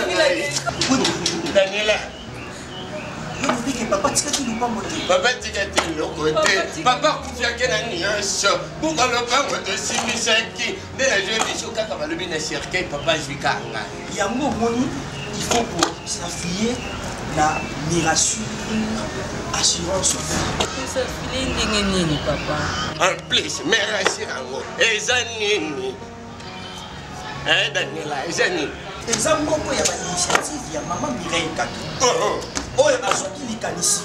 ngai. Daniela. Yo olobi ke papa atikaki lopango te. Papa atikaki eloko te. Papa akufiaki na nyonso. Buka lopango tosimbisaki. Nde nazwi biso kaka balobi na cercueil papa azwi kaka ngai. Yango omoni il faut ko s'affilier na Mirassure assurance vie. Kosafile ndenge nini papa? En plus, Mirassure yango eza nini? Eh, Daniela, eza nini? Eza moko ya ba initiative ya mama Mireille Kato. Oh, oh. Oyo azwaki likanisi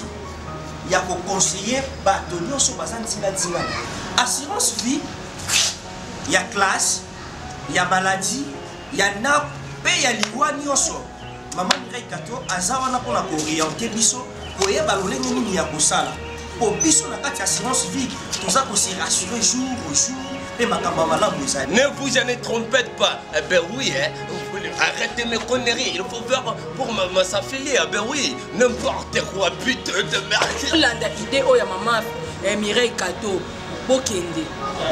ya koconseiller bato nyonso baza nzinganzinga na ye. Assurance vie ya classe, ya maladie, ya ndako mpe ya liwa nyonso. Mama Mireille Kato aza wana mpo na kooriente biso koyeba lolenge nini ya kosala mpo biso na kati ya assurance vie toza ko se rassurer jour au jour mpe makambo ya malamu ezali. Ne vous en trompez pas. Eh ben oui, hein. Arrêtez mes conneries. Il faut faire pour s'affilier. Eh ben oui, n'importe quoi, putain de merde. Landa idée oyo ya mama eh, Mireille Kato. Bokende.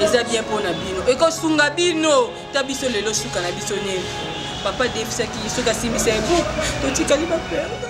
Eza bien mpo na bino. Ekosunga bino. Ta biso lelo suka na biso nini? Papa defisaki soki asimbisa ye buku totikali ba perdre.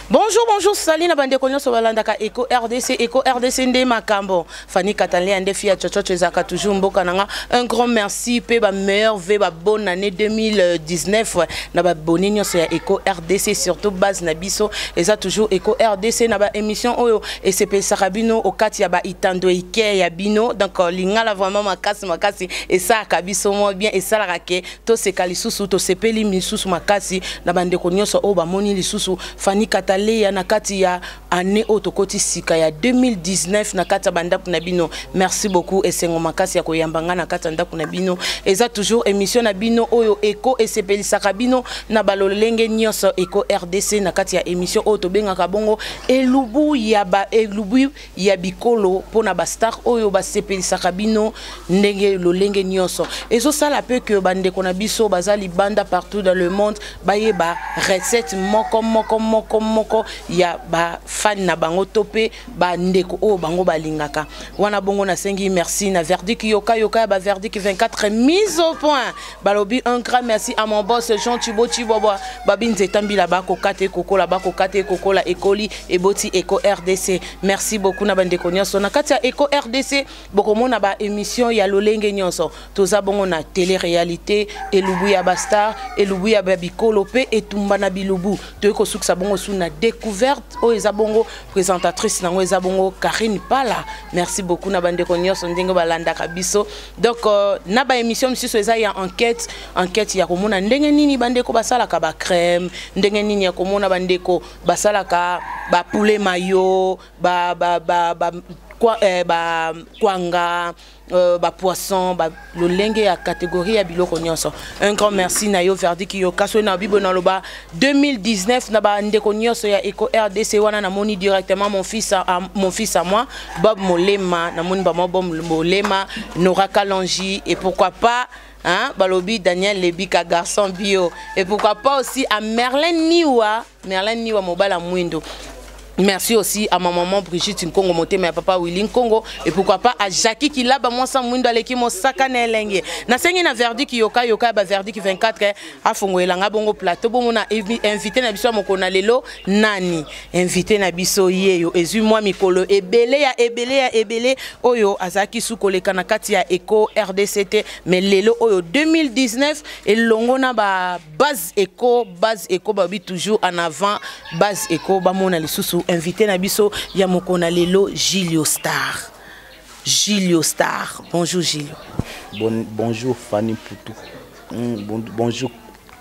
Bonjour, bonjour, salut na bande nyonso balandaka Eco RDC, Eco RDC nde makambo. Fanny Katalin nde fia chochocho ezaka toujours mboka nanga. Un grand merci pe ba meilleur v ba bonne année 2019 na ba bonne nyonso ya Eco RDC surtout base na biso eza toujours Eco RDC na ba émission oyo esepesaka bino okati ya ba itando ike ya bino. Donc lingala vraiment makasi makasi esalaka biso mwa bien esalaka ke toseka lisusu tosepeli misusu makasi na bandeko nyonso oyo bamoni lisusu Fanny Kataleya na kati ya année oyo tokoti sika ya 2019 na kati ya bandako na bino. Merci beaucoup esengo makasi ya koyamba nga na kati ya ndako na bino. Eza toujours émission na bino oyo Eco esepelisaka bino na balolenge nyonso Eco RDC na kati ya émission oyo tobengaka bongo elubu ya ba elubu ya bikolo pona ba star oyo basepelisaka bino ndenge lolenge nyonso. Ezosala pe que bandeko na biso baza libanda partout dans le monde bayeba recette moko moko moko moko ya ba fan na bango to pe bandeko oyo bango balingaka. Wana bongo nasengi merci na Verdict Yoka Yoka ya ba Verdict 24 mise au point. Balobi un grand merci à mon boss Jean Thibaut Chibobo babi nzeta mbila bakokate kokola bakokate kokola ekoli eboti Eco RDC. Merci beaucoup na bandeko nyonso na kati ya Eco RDC bokomona ba émission ya lolenge nyonso. Toza bongo na télé-réalité elubu ya ba star elubu ya ba bikolo pe etumba na bilubu. Toyei kosukisa bongo su na découverte oyo eza bongo présentatrice nango eza bongo Karine Pala. Merci beaucoup na bandeko nyonso ndenge balandaka biso. Donc na ba émission misusu eza ya enquête, enquête ya komona ndenge nini bandeko basalaka ba crème, ndenge nini ya komona bandeko basalaka ba poulet mayo, ba, ba, ba, ba, kwa, eh, ba kwanga, ba poisson, ba lolenge ya catégorie ya biloko nyonso. Un grand merci na yo Verdict Yoka so na bibo na loba 2019 na ba ndeko nyonso ya Eco RDC wana na moni directement mon fils à, mon fils à moi Bob Molema, na moni ba Bob Molema, Nora Kalonji et pourquoi pas hein, balobi Daniel Lebika garçon bio et pourquoi pas aussi à Merlin Niwa, Merlin Niwa mobala mwindo. Merci aussi à ma maman Brigitte Nkongo Motema ya papa Willy Nkongo et pourquoi pas à Jackie Kilaba mwasa mwindo aleki mosaka na elenge. Nasengi na Verdict Yoka Yoka ba Verdict 24 afongo elanga bongo plateau bongo na invité na biso moko na lelo nani invité na biso yeyo ezui mwa mikolo ebele ya ebele ya ebele oyo azaki su koleka na kati ya Eco RDCT mais lelo oyo 2019 elongo na ba base Eco, base Eco babi toujours en avant base Eco bamona lisusu invité na biso ya moko na lelo Gilio Star. Gilio Star. Bonjour Gilio. Bon, bonjour Fanny Poutou. Bon, bonjour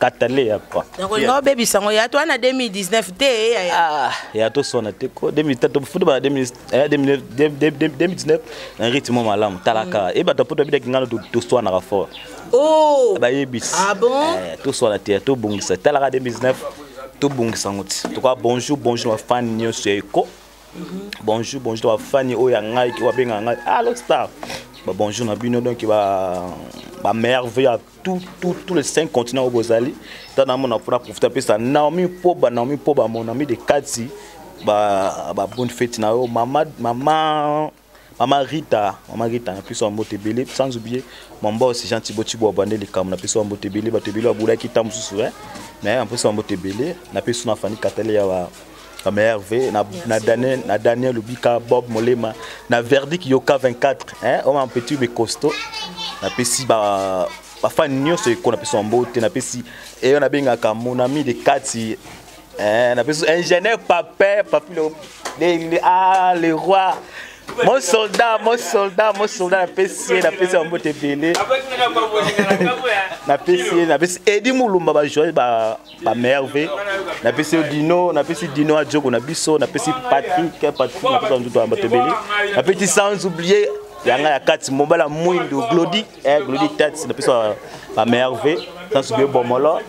Katale ya quoi. Donc on baby sango ya toi na 2019 te ya ya. Ah, ya to sona te ko 2003 fudu ba 2019 na rythme malamu talaka. E bato poto bidaki ngano to sona ka fort. Oh. Ba yebis. Ah bon? To sona te to bongisa talaka 2019 to bongisa ngoti. To quoi bonjour bonjour ma fan nyonso ya Eco. Bonjour bonjour ma fan oyo ya ngai ki wabenga ngai. Ah l'autre star. Ba bonjour na bino donc ba ba merveille à tout, tout, tous les 5 continents au Bozali. Tant na mona pour profiter puis ça Naomi Poba, Naomi Poba mon ami de Kati. Ba, ba bonne fête na yo mama, mama, Mama Rita, Mama Rita napesi yo mbote ebele, sans oublier mon boss Jean Thibaut Thibaut abande likambo, napesi yo mbote ebele, bato ebele babulaki ntango mosusu eh? Mais napesi yo mbote ebele, napesi na Fanny Katale ya ba ba meilleur V na, na Daniel, na Daniel Lubika, Bob Molema, na Verdict Yoka 24 hein, homme un petit mais costaud. Napesi ba ba fan nyonso eko napesi mbote, napesi eyo nabengaka mon ami de Kati hein, napesi ingénieur Papin, Papi le, ah le roi. Mon soldat, mon soldat, mon soldat, napesi ye, napesi ya mbote ebele. Napesi ye, napesi Edi Mulumba ba joueur ba ba merveille. Napesi yo Dino, napesi Dino Adjoko na biso, napesi Patrick, Patrick napesi nzoto ya mbote ebele. Napesi sans oublier yanga ya kati mobala mwindu Glody, eh Glody Tats, napesi ba merveille. Sans oublier Bomolo,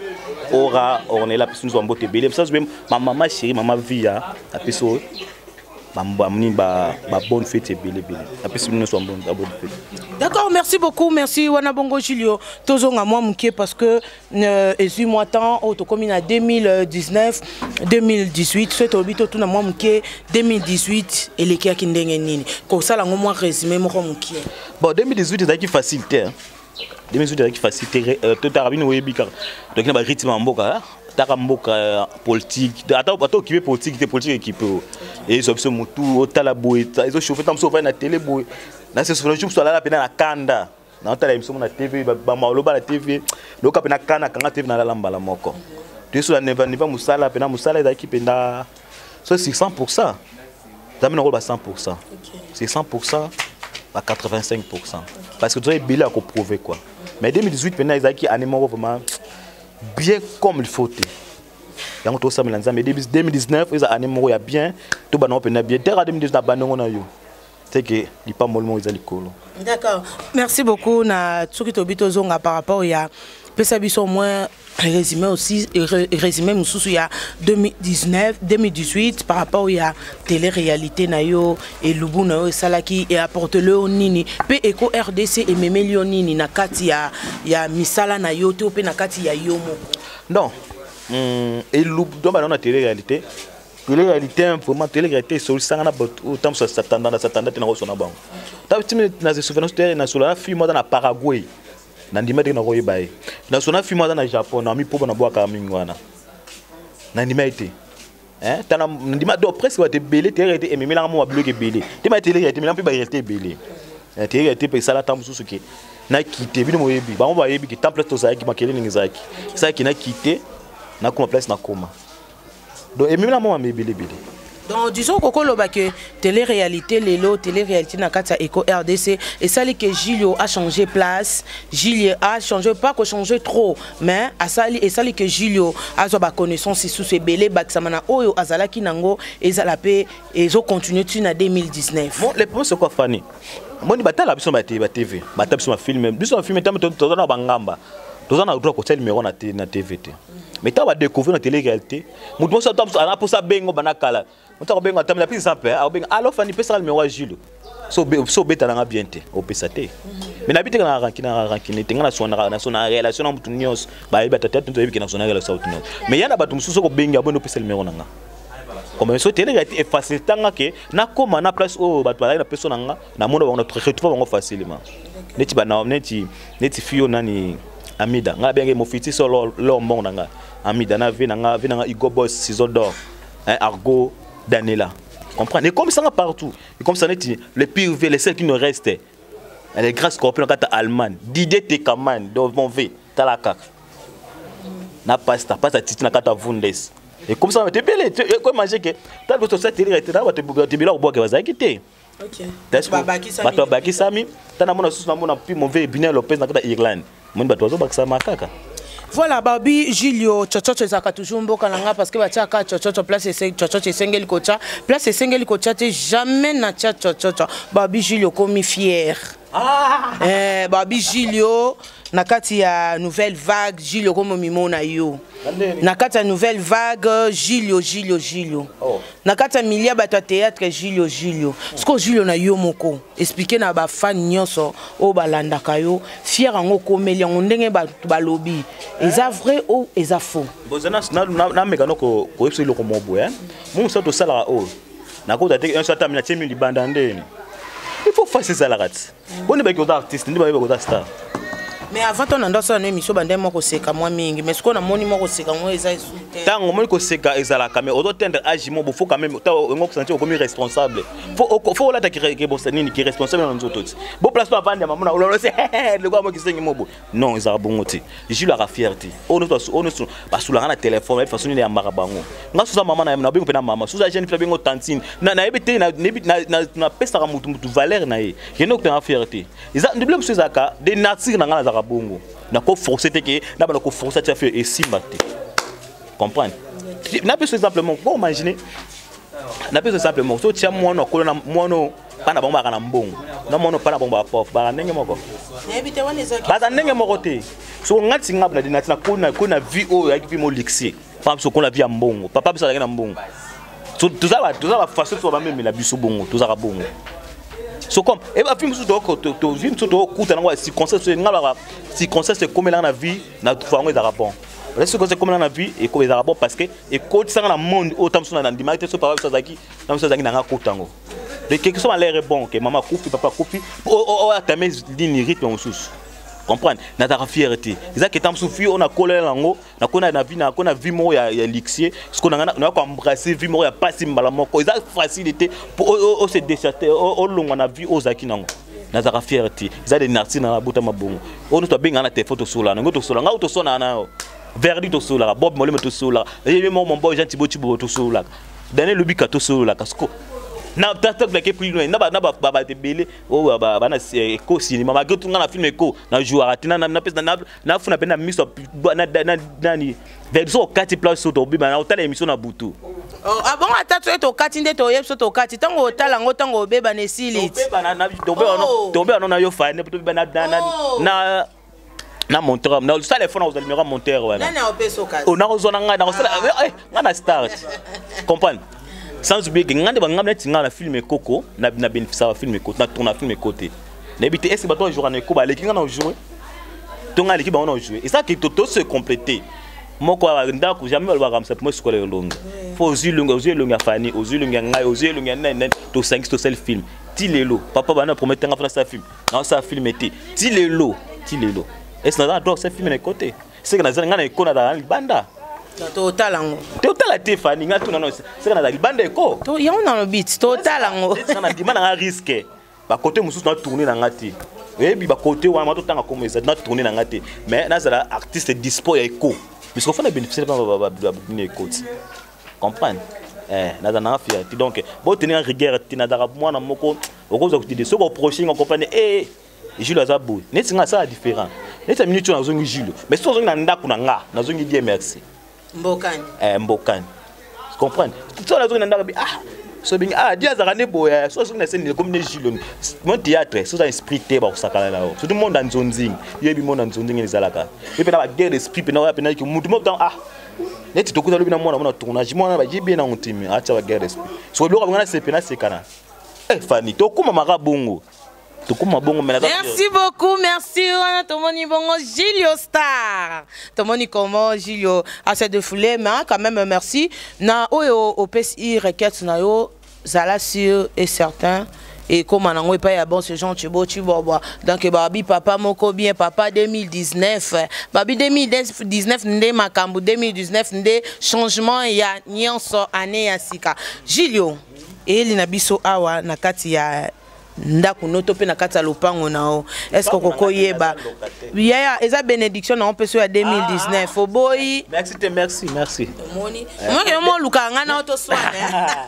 Ora, Ornella, napesi nzoto ya mbote ebele. Sans oublier ma maman chérie, maman Via, napesi oyo bamoni ba bonne fête ebele ebele, napesi bino nyonso ba bonne fête. D'accord, merci beaucoup, merci wana bongo Julio. Tozonga mwa moke parce que ezwi mwa temps oyo tokomi na 2019 2018, soki tolobi totuna mwa moke 2018 elekeyaki ndenge nini, kosala yango mwa résumé moko moke. Bon, 2018 ezalaki facile te, hein. 2018 ezalaki facile te, totaka bino oyebi kaka toki na barythme ya mboka, taka mboka politique, ata ata okipe politique te, politique ekipe o ezwa biso motu otala boye ezochauffe, ta mosu ovandi na tele boye na se jour mosu alala mpena na kanda naotala émission mo na TV, bamaloba na TV, loka mpe na kanda kanga TV nalala mbala moko. Toyeso na neva neva mosala mpena, mosala ezalaki mpenza so sur 100%, nzambe nakoloba 100%, c'est 100% à 85%, parce que toza ebele ya koprouver quoi. Mais 2018 mpena ezalaki année moko vraiment bien comme il faut te, yango tosamela Nzambe 2019 eza année moko ya bien, tobanda ngo mpena bien tera 2019 na bandango na yo c'est que lipamboli moko eza likolo. D'accord, merci beaucoup. Na soki tobi tozonga par rapport ya pesa biso au moins résumé aussi, résumé mosusu ya 2019 2018 par rapport ya télé-réalité na yo, elubu na yo esalaki e apportele yo nini, mpe Eco RDC ememeli yo nini na kati ya misala na yo to mpe na kati ya yo moko? Non, elubu donc bana na télé-réalité, télé-réalité vraiment télé-réalité esolisanga na bato oyo ntango satanda na satanda te, nakosona bango timi na souvenance te. Nasola na fille moko aza na Paraguay, nandima teke nakoyeba ye. Nasona fille moko aza na Japon, na mipopo nabwakaka mingi wana, nandima ye te. Tana ndima donc presque bato ebele. Télé-réalité ememelanga mo babiloko ebele te, ma télé-réalité emelanga mpe baréalité ebele. Télé-réalité mpe esala ntango mosusu ke nakite bino moyebi bango bayebi ke tant place tozalaki makele ndenge ezalaki esalaki nakite nakoma place nakoma, donc ememelanga mo mama ebele ebele. Donc disons kokoloba ke télé-réalité lelo, télé-réalité na kati ya Eco RDC esali ke Julio a changé place, Julio a changé, pas ko changer trop, mais asali esali ke Julio azwa baconnaissance lisusu ebele bakisama na oyo azalaki nango, ezala mpe ezocontinue ti na 2019. Bon, le problème c'est quoi, Fanny? Moni batala biso ba TV, batala biso bafilm, biso bafilm ntango toza na bangamba, toza na droit kotia numéro na TV te, mais ntango badécouvrir na télé réalité, moto moso ana mposa abengo bana kala, moto akobenga ata na exemple akobenga: "Allo Fani, pesaka numéro ya Jules." So obeta nanga bien te, opesa te, mais nayebi te na rancune, na rancune te. Nga nasona relation na motu nyonso, bayebi ata te, toyebi ke nasona relation na motu nyonso, mais ya na bato mosusu okobengi aboni opesa numéro na nga comme so télé réalité efacilitanga ke nakóma na place oyo bato bazali na peso na nga, namona bango, retrouve bango facilement, neti bana neti fille oyo nani, Amida, ngai abenge mofiti so lo mbongo na nga Amida na ve na nga, ve na nga Igo Boss Ciseau d'or, hein, Argo Daniela, comprendre, et comme ça partout, et comme ça neti le pire v les seuls qui nous restent, les grands scorpions na kati Allemagne, Didier Tekaman, donc mon v tala kaka na pasta pasta titi na kati ya Vundes, et comme ça tebele ko manger ke tala biso tosala télé réalité na bato ebele akobwaka bazalaki te, bato babakisami. Ta namona susu, namona mpi mon vieux Biner Lopez na kati ya Irlande, moni bato bazobakisama kaka. Voilà, babi Julio Tchotchotcho ezalaka toujours mboka na nga parce que batiaka tchotchotcho place tchotchotcho esengeli kotya, place esengeli kotya te, jamais natia tchotchotcho. Babi Julio komi fier. Ah. Eh, babi Julio na kati ya nouvelle vague, Julio komo mimona yo na kati ya nouvelle vague, Julio, Julio, Julio. Oh. Na kati ya milia bato ya théâtre, Julio, Julio. Siko Julio na yo moko explique na bafan nyonso oyo balandaka yo, fier yango okomeli yango ndenge bato balobi eza vrai ou eza faux? Nameka no koyebisa eloko moko boye, mo mosala tosalaka oyo nakota te, ata natie mi libanda ndeni. faut face ezalaka ti boni bayeki oza artiste nde bayebi oza star. Mais avant to nanda osala no émission, bande mwa koseka mwa mingi, mais sikoyo namoni mwa koseka ngo eza esu te. Ntango omoni koseka ezalaka, mais ozotendre age mo bofo quand même ongo kosentir okomi responsable. Faut olata kebosa nini ki responsable na nzoto ti bo place to avandi ya mama na ololose lokola mo kisengi mo boye. Non, ezalaka bongo te. Jules aka fier te. Oyo nyonso basulaka na telefone, bayebi façon nini eyambaka bango. Nga suza mama na nabengo mpe na mama suza jeune fille, abengo tantine. Nayebi te, napesaka mutu valeur na ye. Kende okutanga fier te. Eza ndibile mosusu ezalaka de nature na ngai, nazalaka bongo. Nakoforce te ke na bana koforce atia fier esimba te. Comprendre, napesa exemple moko po imaginer. Napesa exemple moko: so tia mwana akola na mwana, bana bango baka na mbongo, na mwana bana bango bapauvre, baka ndenge moko? Nayebi te wana ezalaki. Baza ndenge moko te. So nga ti nga na nati na vie oyo ayaki vie mo luxe. Papa biso kona vie ya mbongo, papa biso azalaki na mbongo. So toza ba façon to bamemela biso bongo, tozalaka bongo. So comme e ba film mosusu vie mosusu tokokuta nango ya circonstance, nga laka circonstance ekomelanga na vie na yango ezalaka bon. Parce que ekomelanga na vie ezalaka bon, parce que ekotisanga na monde oyo ta mosusu na ndimaki te. So papa biso azalaki na mosusu azalaki nanga kota yango. Donc quelque chose a l'air bon ke mama akufi, papa akufi, oyo atame nini rythme mosusu. Comprendre, nazalaka fier te. Eza ke ta mosusu fi oyo nakolela yango, nakona na vie, nakona vie moko ya luxe. Siko nanga na koembrasser vie moko ya pasi mbala moko, eza facile te po ose déchater, olongwa na vie oyo ozalaki nango. Nazalaka fier te, eza de nature na nabotama bongo. Oyo nyonso abengaka na telefone, tosolana ngo, tosolana ngai, tosonana na yo Verdi, tosolaka Bob Molemo, tosolaka ye moko mombo Jean Tibo Tibo, tosolaka Daniel Lubika, tosololaka. Siko na tatakake plus loin na bato ebele oyo bana eko cinéma, malgré tout nga na film eko na jouaka te. Nafuna mpe na miso nani Verdi so okati place oyo tobima na otala émission na butu. Oh, ah bon, ata soki tokati nde toyebi so tokati ntango otala yango, ntango obebana esili ti. Oh. Tobeba na yo fane, tobeba Oh. na monteur, na osala effort na kozwa numéro ya monteur wana. Nani aopesa okasi? Oh, nakozwa na ngai, nakosala ngai na star. Comprendre, sans oublier que ngai nde bangai neti ngai na film ekoko na bénéficiaka film eko na tourna film eko te. Nayebi te est-ce bato bajouaka na eko baleki ngai na joue to ngai aleki bango na joue. Eza ke to se compléter moko ya ndako. Jamais balobaka mosapi mo esikola elongi. Fo ozwi elongi, ozwi elongi ya Fani, ozwi elongi ya ngai, ozwi elongi ya nani nani, tosangisi, tosali film. Ti lelo papa bana promettre nga fana sala film, naosala film te ti lelo, ti lelo. Est-ce naza na droit kosala film na eko te? Seke naza ngai na eko, nazala na libanda. Totala yango. Te, otala te Fani. Ngai tuna no, seke nazala libanda eko. Yango nalobi ti totala yango. Neti nga na ndima na nga risque bakote mosusu na tourne na nga te. Oyebi bakote wana ma totanga komo eza na tourne na nga te, mais nazala artiste dispo ya eko, puisque ofana bénéficier bino eko ti comprendre. Naza nanga fierté, donc botenir rigueur te. Nazalaka mwana moko okozwa kotide soki oproche nga comprendre. Jules aza boye neti nga asala différent neti ya minute oyo nazongi Jules, mais soki ozongi na ndako na nga, nazongi die merci. Mbokani. Mbokani, comprendre, so nazongi na ndako bi ah so bengi ah di azalaka nde boye. So azongi na scène ekomi nde Jules mon théâtre. So oza esprit te, bakosakana na yo, surtout monde ya nzonzing. Yoyebi monde ya nzonzing ezalaka ye mpe na baguerre d'esprit mpe na oya mpe na mutu moko ah neti tokuta lobi na mwana mona tournage, mwana bayebi ye nango timi atia baguerre d'esprit. So biloko bango nasepe nasekana. Fani, tokomamaka bongo, tokóma bongo, mais Merci beaucoup, merci. Wana tomoni bongo Julio Star, tomoni comment Julio a se défoulé, mais quand même merci na oyo opesi requête na yo. Zala sûr et certain ekóma nango epai ya bon ce genre Tshibo Tshibobwa. Donc babi papa moko bien, papa 2019, babi 2019 nde makambo, 2019 nde changement ya nyonso, année ya sika. Julio eyeli na biso awa na kati ya ndako no to mpe na kati ya lopango na yo, est ce que okokoyeba yaya eza bénédiction na yo mpe so ya 2019 oboyi? Merci te, merci, merci. Omoni moke yo molukaka ngai na yo toswana.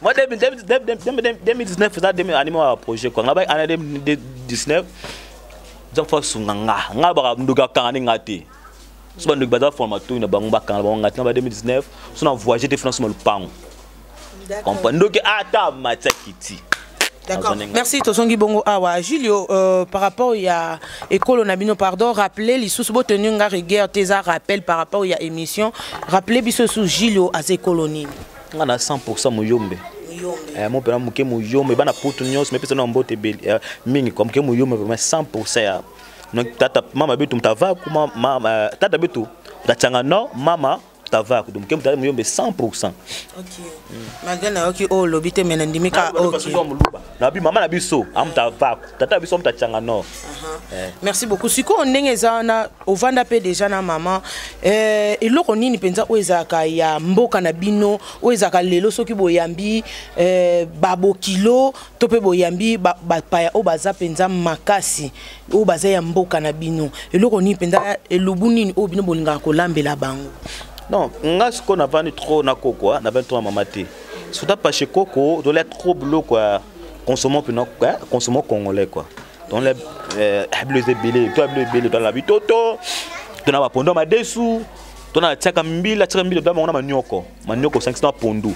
Moi, 2019 eza année moko ya projet quoi. Nga ba année 2019 eza fo asunga nga. Nga baka ndoki akanga nde nga te. So bandoki baza forma toi na bango, bakanga bango nga te. Nga ba 2019 so na voyage te, finance ma lupango. Comprendre, ndoki ata matia kiti. D'accord. Merci tozongi bongo awa Julio, par rapport ya ekolo na bino. Pardon, rappeler lisusu, botenu nga rigueur te, eza rappel par rapport ya émission. Rappeler biso su Julio aza ekolo nini? Nga na 100 moyombe. Mo mpena moke moyombe, bana putu nyonso mepesa na mbote ebele mingi kwa moke moyombe, vraiment 100 ya. Donc tata mama betu mutavaku, mama tata betu mutachanga no mama. mutavako, donc ke mutala muyombe 100%. Ok, malgré nayoki oyo olobi te, me nandimi ka. Ok, nabi mama na biso amutavako, tata na biso amutachanga nord. Merci beaucoup. Sikoyo ndenge eza wana, ovanda mpe déjà na mama, eloko nini mpenza oyo ezalaka ya mboka na bino, oyo ezalaka lelo soki boyambi babokilo to mpe boyambi bapaya oyo baza mpenza makasi, oyo baza ya mboka na bino, eloko nini mpenza, elubu nini oyo bino bolingaka kolambela bango? Non, nga sikoyo navandi trop na koko, navandi trop na mama te, surtout parce koko tolia trop biloko ya consommons mpena, consommons congolais quoi. Donc bilo eza ebele, to bilo ebele, tona bitoto, tona bapondo madesu, tona tiaka mbila, tiaka mbila, bango na manioko, manioko osangisi na pondu,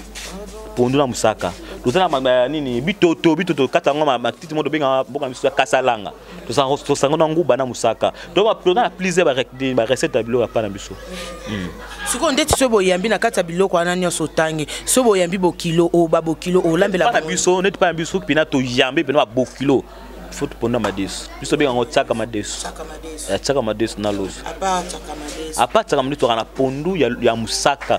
pondu na mosaka. Toza na nini, bitoto, bitoto kata yango matiti mo tobengaka mboka na biso ya kasalanga, tosango na nguba na mosaka. Toza na plusieurs barecette ya biloko ya pa na biso. Sikoyo ndeti so boyambi na kati ya biloko wana nyonso otangi, so boyambi bokilo oyo, babokilo olambela? Na biso, neti pa na biso mpena toyambi mpena babokilo, faut toponda madesu. Biso tobenga yango tiaka madesu, ya tiaka madesu na loso. À part tiaka madesu, toka na pondu ya mosaka,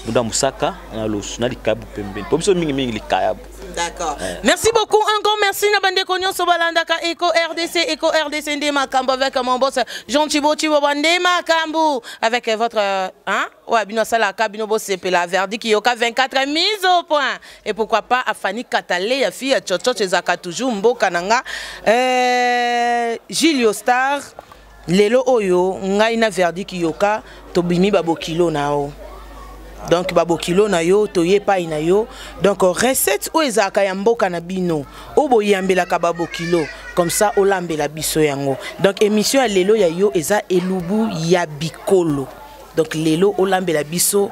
pondu ya mosaka na loso na likayabu pembeni, po biso mingimingi likayabu. D'accord. Ouais. Merci beaucoup. Un grand merci na bandeko nyonso balandaka Eco RDC, Eco RDC nde makambo avec mon boss Jean Thibaut Thibaut nde makambo avec votre, hein, ouais, bino salaka bino bosepela, verdict yoka 24 mise au point. Et pourquoi pas à Fanny Katale ya fille ya Chocho, ezaka toujours mboka nanga. Gilio Star, lelo oyo ngai na verdict yoka tobimi babokilo na o. Donc babokilo na yo, toye epai na yo. Donc recette oyo ezalaka ya mboka na bino, oyo boyambelaka babokilo, comme ça olambela biso yango. Donc émission ya lelo ya yo eza elubu ya bikolo. Donc lelo olambela biso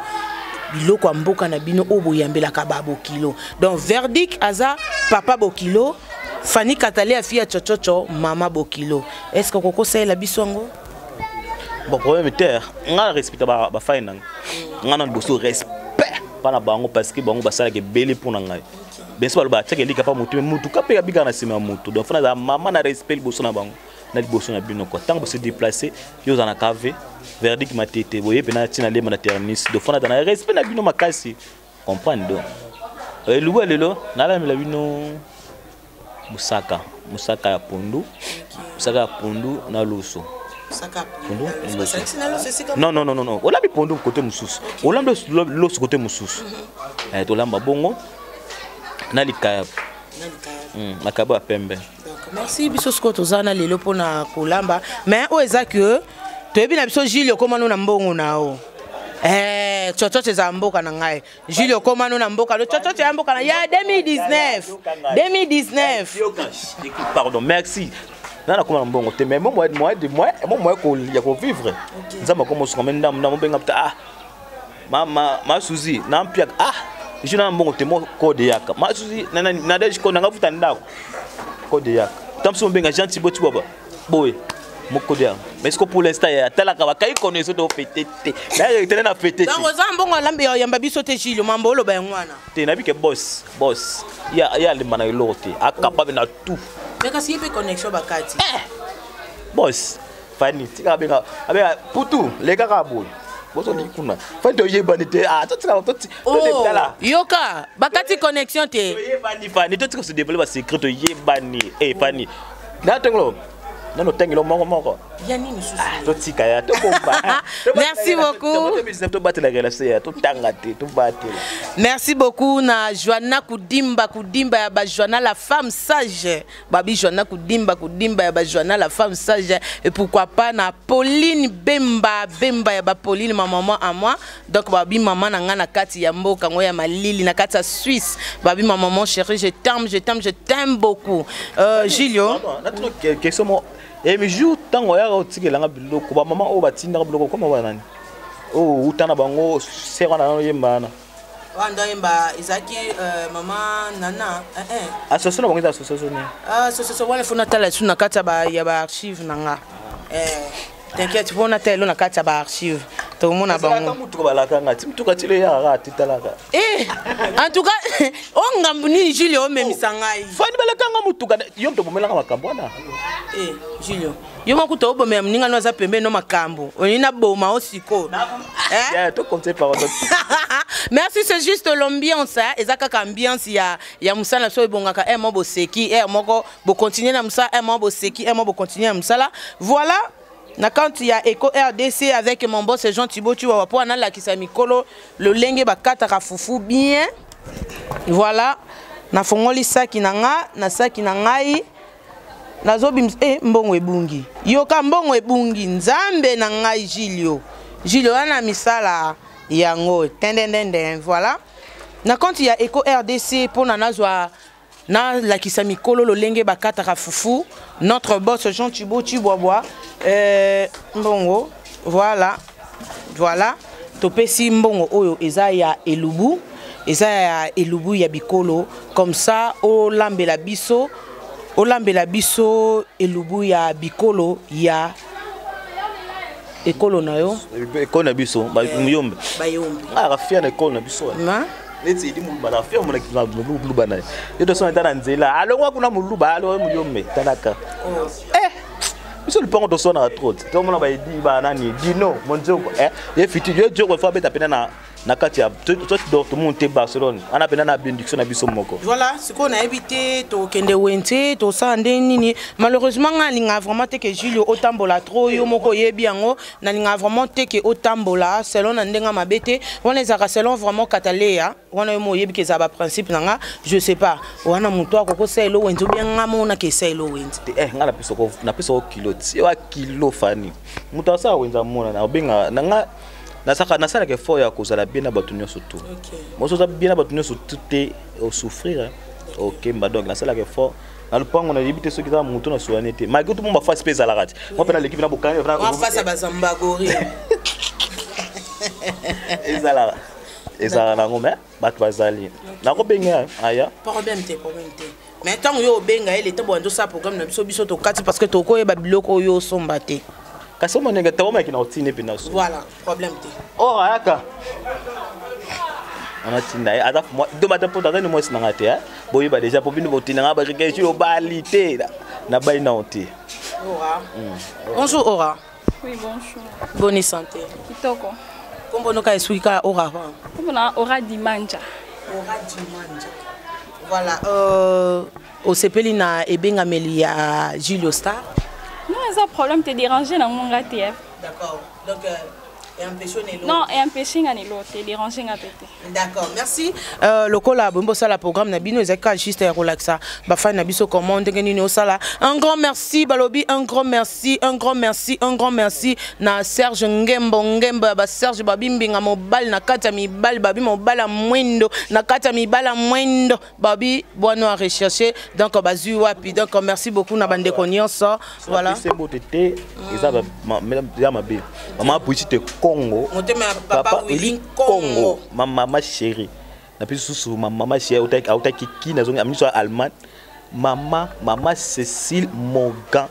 biloko ya mboka na bino oyo boyambelaka babokilo. Donc verdict aza papa bokilo, Fani Katale ya fille ya Chochocho, mama bokilo. Est ce que okokosalela biso yango? Bon, problème te, nga na respecte bafai na nga na liboso, respect mpa na bango, parce que bango basalaka ebele mpo na ngai. Bien sûr, baloba atiaka elika mpa motu, me mutu ka mpe abikaka na nsima ya motu. Donc fana azala mama na respect liboso na bango na liboso na bino quoi. Ntango bose déplace, yo oza na kave verdict matete boye mpe na ntina lema na terminus, donc fana aza na respect na bino makasi, comprendre. Donc elubu ya lelo nalamela bino mosaka, mosaka ya pondu, mosaka ya pondu na loso. Pondu, loso. Non, non, non, non, olambi pondu kote mosusu, olambi loso kote mosusu. Tolamba bongo na likayabu, makayabu ya pembe. Merci. Biso sikoyo toza na lelo mpona kolamba, mais oyo eza ke toyebi na biso Gile okomano na mbongo na yo. Tsotsotso ezala mboka na ngai. Gile okomano na mboka no, tsotsotso ya mboka na ya 2019 2019. Pardon, merci. Nga nakoma na mbongo te, mais mo moyen ya kovivre, Nzambe akoma osuka me ndambo ndambo, obenga pta, ah, ma ma Suzi na mpiaka, ah, je na mbongo te, mo code yaka ma Suzi na deji code nanga futa ndako, code yaka tamso, obenga Jean Thibaut Tibaba boye, mo code yaka. Mais ce que pour l'instant ya talaka bakai connaissance to fête te, na tele na fête te. Donc oza mbongo alambi yamba biso te, Gile, mambo oloba yango wana. Te, nayebi ke boss, boss ya ya alemba na eloko te, acapable na tout. Mais kasi ye mpe connexion bakati. Boss Fani, tika abenga, abenga putu lekaka boye, bozoli kuna Fani, toyebani te, ah, totika. Totala, yoka, bakati connexion te. Toyebani Fani, totika se dévoiler basecret, toyebani. Eh, Fani, natengelo nano tengelo moko moko. Ya nini susu? Totika ya tobomba. Merci beaucoup. Tobatela relation ya totanga te, tobatela. Merci beaucoup na Joanna Kudimba, Kudimba ya bajoanna la femme sage, babi Joanna Kudimba, Kudimba ya bajoanna la femme sage. Et pourquoi pas na Pauline Bemba, Bemba ya baPauline, ma maman à moi. Donc babi mama na nga na kati ya mboka ngo ya malili, na kati ya Suisse, babi ma maman chérie, je t'aime, je t'aime, je t'aime beaucoup. Gilio. Natuna question mo emi jour ntango oyaka otikelanga biloko, bamama oyo batindaka biloko koma banani oyo uta na bango ser wana oyemba wana? Wana oyemba ezalaki mama Nana. Association na bango eza association nini? Association wana, fo natala esu na kati ya baarchive na nga. T'inquiète, mpona ta elo na kati ya baarchive tokomona bango. Mutuka balaka nga ti mutuka ti eyaka kaka te, talaka. Eh, en tout cas o ngambu nini, Julio, omemisa ngai? Fani, balaka nga mutuka, yo moto obomelanga makambo wana. Eh, Julio, yo moko kuta obomela moninga no aza pembeni no makambo olingi naboma o sikoyo. Eh? Yeah, to compter pardon. Merci, c'est juste l'ambiance, hein. Eza kaka ambiance ya mosala na biso ebongaka moko boseki moko bocontinue na mosala, moko boseki moko bocontinue na mosala. Voilà, na compte ya Eco RDC avec mon boss Jean Thibaut Chiwawa mpo analakisa mikolo lolenge bakataka fufu bien. Voilà, nafongoli saki na nga, na saki na ngai nazobimisa mbongo ebungi. Yoka, mbongo ebungi, nzambe na ngai. Julio, Julio wana misala yango tendendende. Voilà, na compte ya Eco RDC mpona nazwa nalakisa mikolo lolenge bakataka fufu. Notre boss Jean Thibaut Chibwabwa, mbongo, voilà, voilà, topesi mbongo oyo eza ya elubu, eza ya elubu ya bikolo. Comme ça olambela biso, olambela biso elubu ya bikolo ya ekolo na yo. Ekolo na biso muyombe. Bayombe. Aka fier na ekolo na biso. Na neti edi moluba na fier monaki moluba na ye, ye tosona ta na nzela alongwa kuna moluba alongwa muyombe, talaka. Eh, biso lupango tosonaka trop te, tomona baedi banani dino monzoko ye fiti ye joko fo abeta pena na kati ya Dortmund te, Barcelone wana pena na bénédiction na biso moko. Voilà, sikoyo nayebi te tokende wenze, tosala nde nini. Malheureusement ngai nalingaka vraiment te ke Julio otambola trop. Yo moko oyebi yango, nalingaka vraiment te ke otambola selon na ndenge mabe te. Wana ezalaka selon vraiment Kataleya wana, yo mo oyebi ke ezala baprincipe na nga. Je sais pas, wana moto akokosala elo wenze obien nga monaka esala elo wenze. Eh, nga napesako kilo ti wa kilo. Fani, moto asala wenze amonana obenga na nga. Nasalaka effort ya kozala bien na bato nyonso tu. Moso oza bien na bato nyonso tu te, osouffrir, okemba. Donc nasalaka effort na lupango, nayebi te soki eza motu na soane te, malgré tout mo bafasi mpe ezalaka te. Mwa mpe naleki mpe na bokani. Face ya bazambagori. Ezalaka, ezalaka nango, mais bato bazali, nakobenga aya. Problème te, problème te. Mais ntango yo obenga ye, leta boyanda osala programme na biso, biso tokati, parce que tokoyeba biloko oyo osomba te. Kasi omonenge te, omayaki na otine mpe na so. Voilà, problème te. Or ayaka anatinda ye aza do bata mpo aza ni mwasi nanga te. Boyeba déjà po bino botinanga barikeji obali te, nabai nao te. Ora. Bonjour Ora. Oui, bonjour. Bonne santé? Kitoko. Kombo noka esuki kaka Ora? Kombo na Ora Dimanja. Ora Dimanja. Voilà, osepeli na ebengameli ya Julio Star? Non, eza problème te, déranger na ngonga te. D'accord. Donc empêché nelo? Non, empêché nga nelo te, déranger nga pe te. D'accord, merci. Lokola boyembi osala programme na bino, ezalaki kaka juste ya kolakisa bafani na biso comment, ndenge nini osala. Un grand merci, balobi un grand merci, un grand merci, un grand merci na Serge Ngembo, Ngembo ya baserge, babi mbinga mobali na kati ya mibali, babi mobali ya mwindo na kati ya mibali ya mwindo, babi bwano ya recherche. Donc bazwi wapi. Donc merci beaucoup na bandeko nyonso. Voilà. Mbote te, eza ya mabe, mama Brigitte Congo. Motema ya papa Willy Congo. Ma mama chérie, napesi susu ma mama chérie autaki Kini, azongi miso ya Allemagne, mama Cécile Morgan.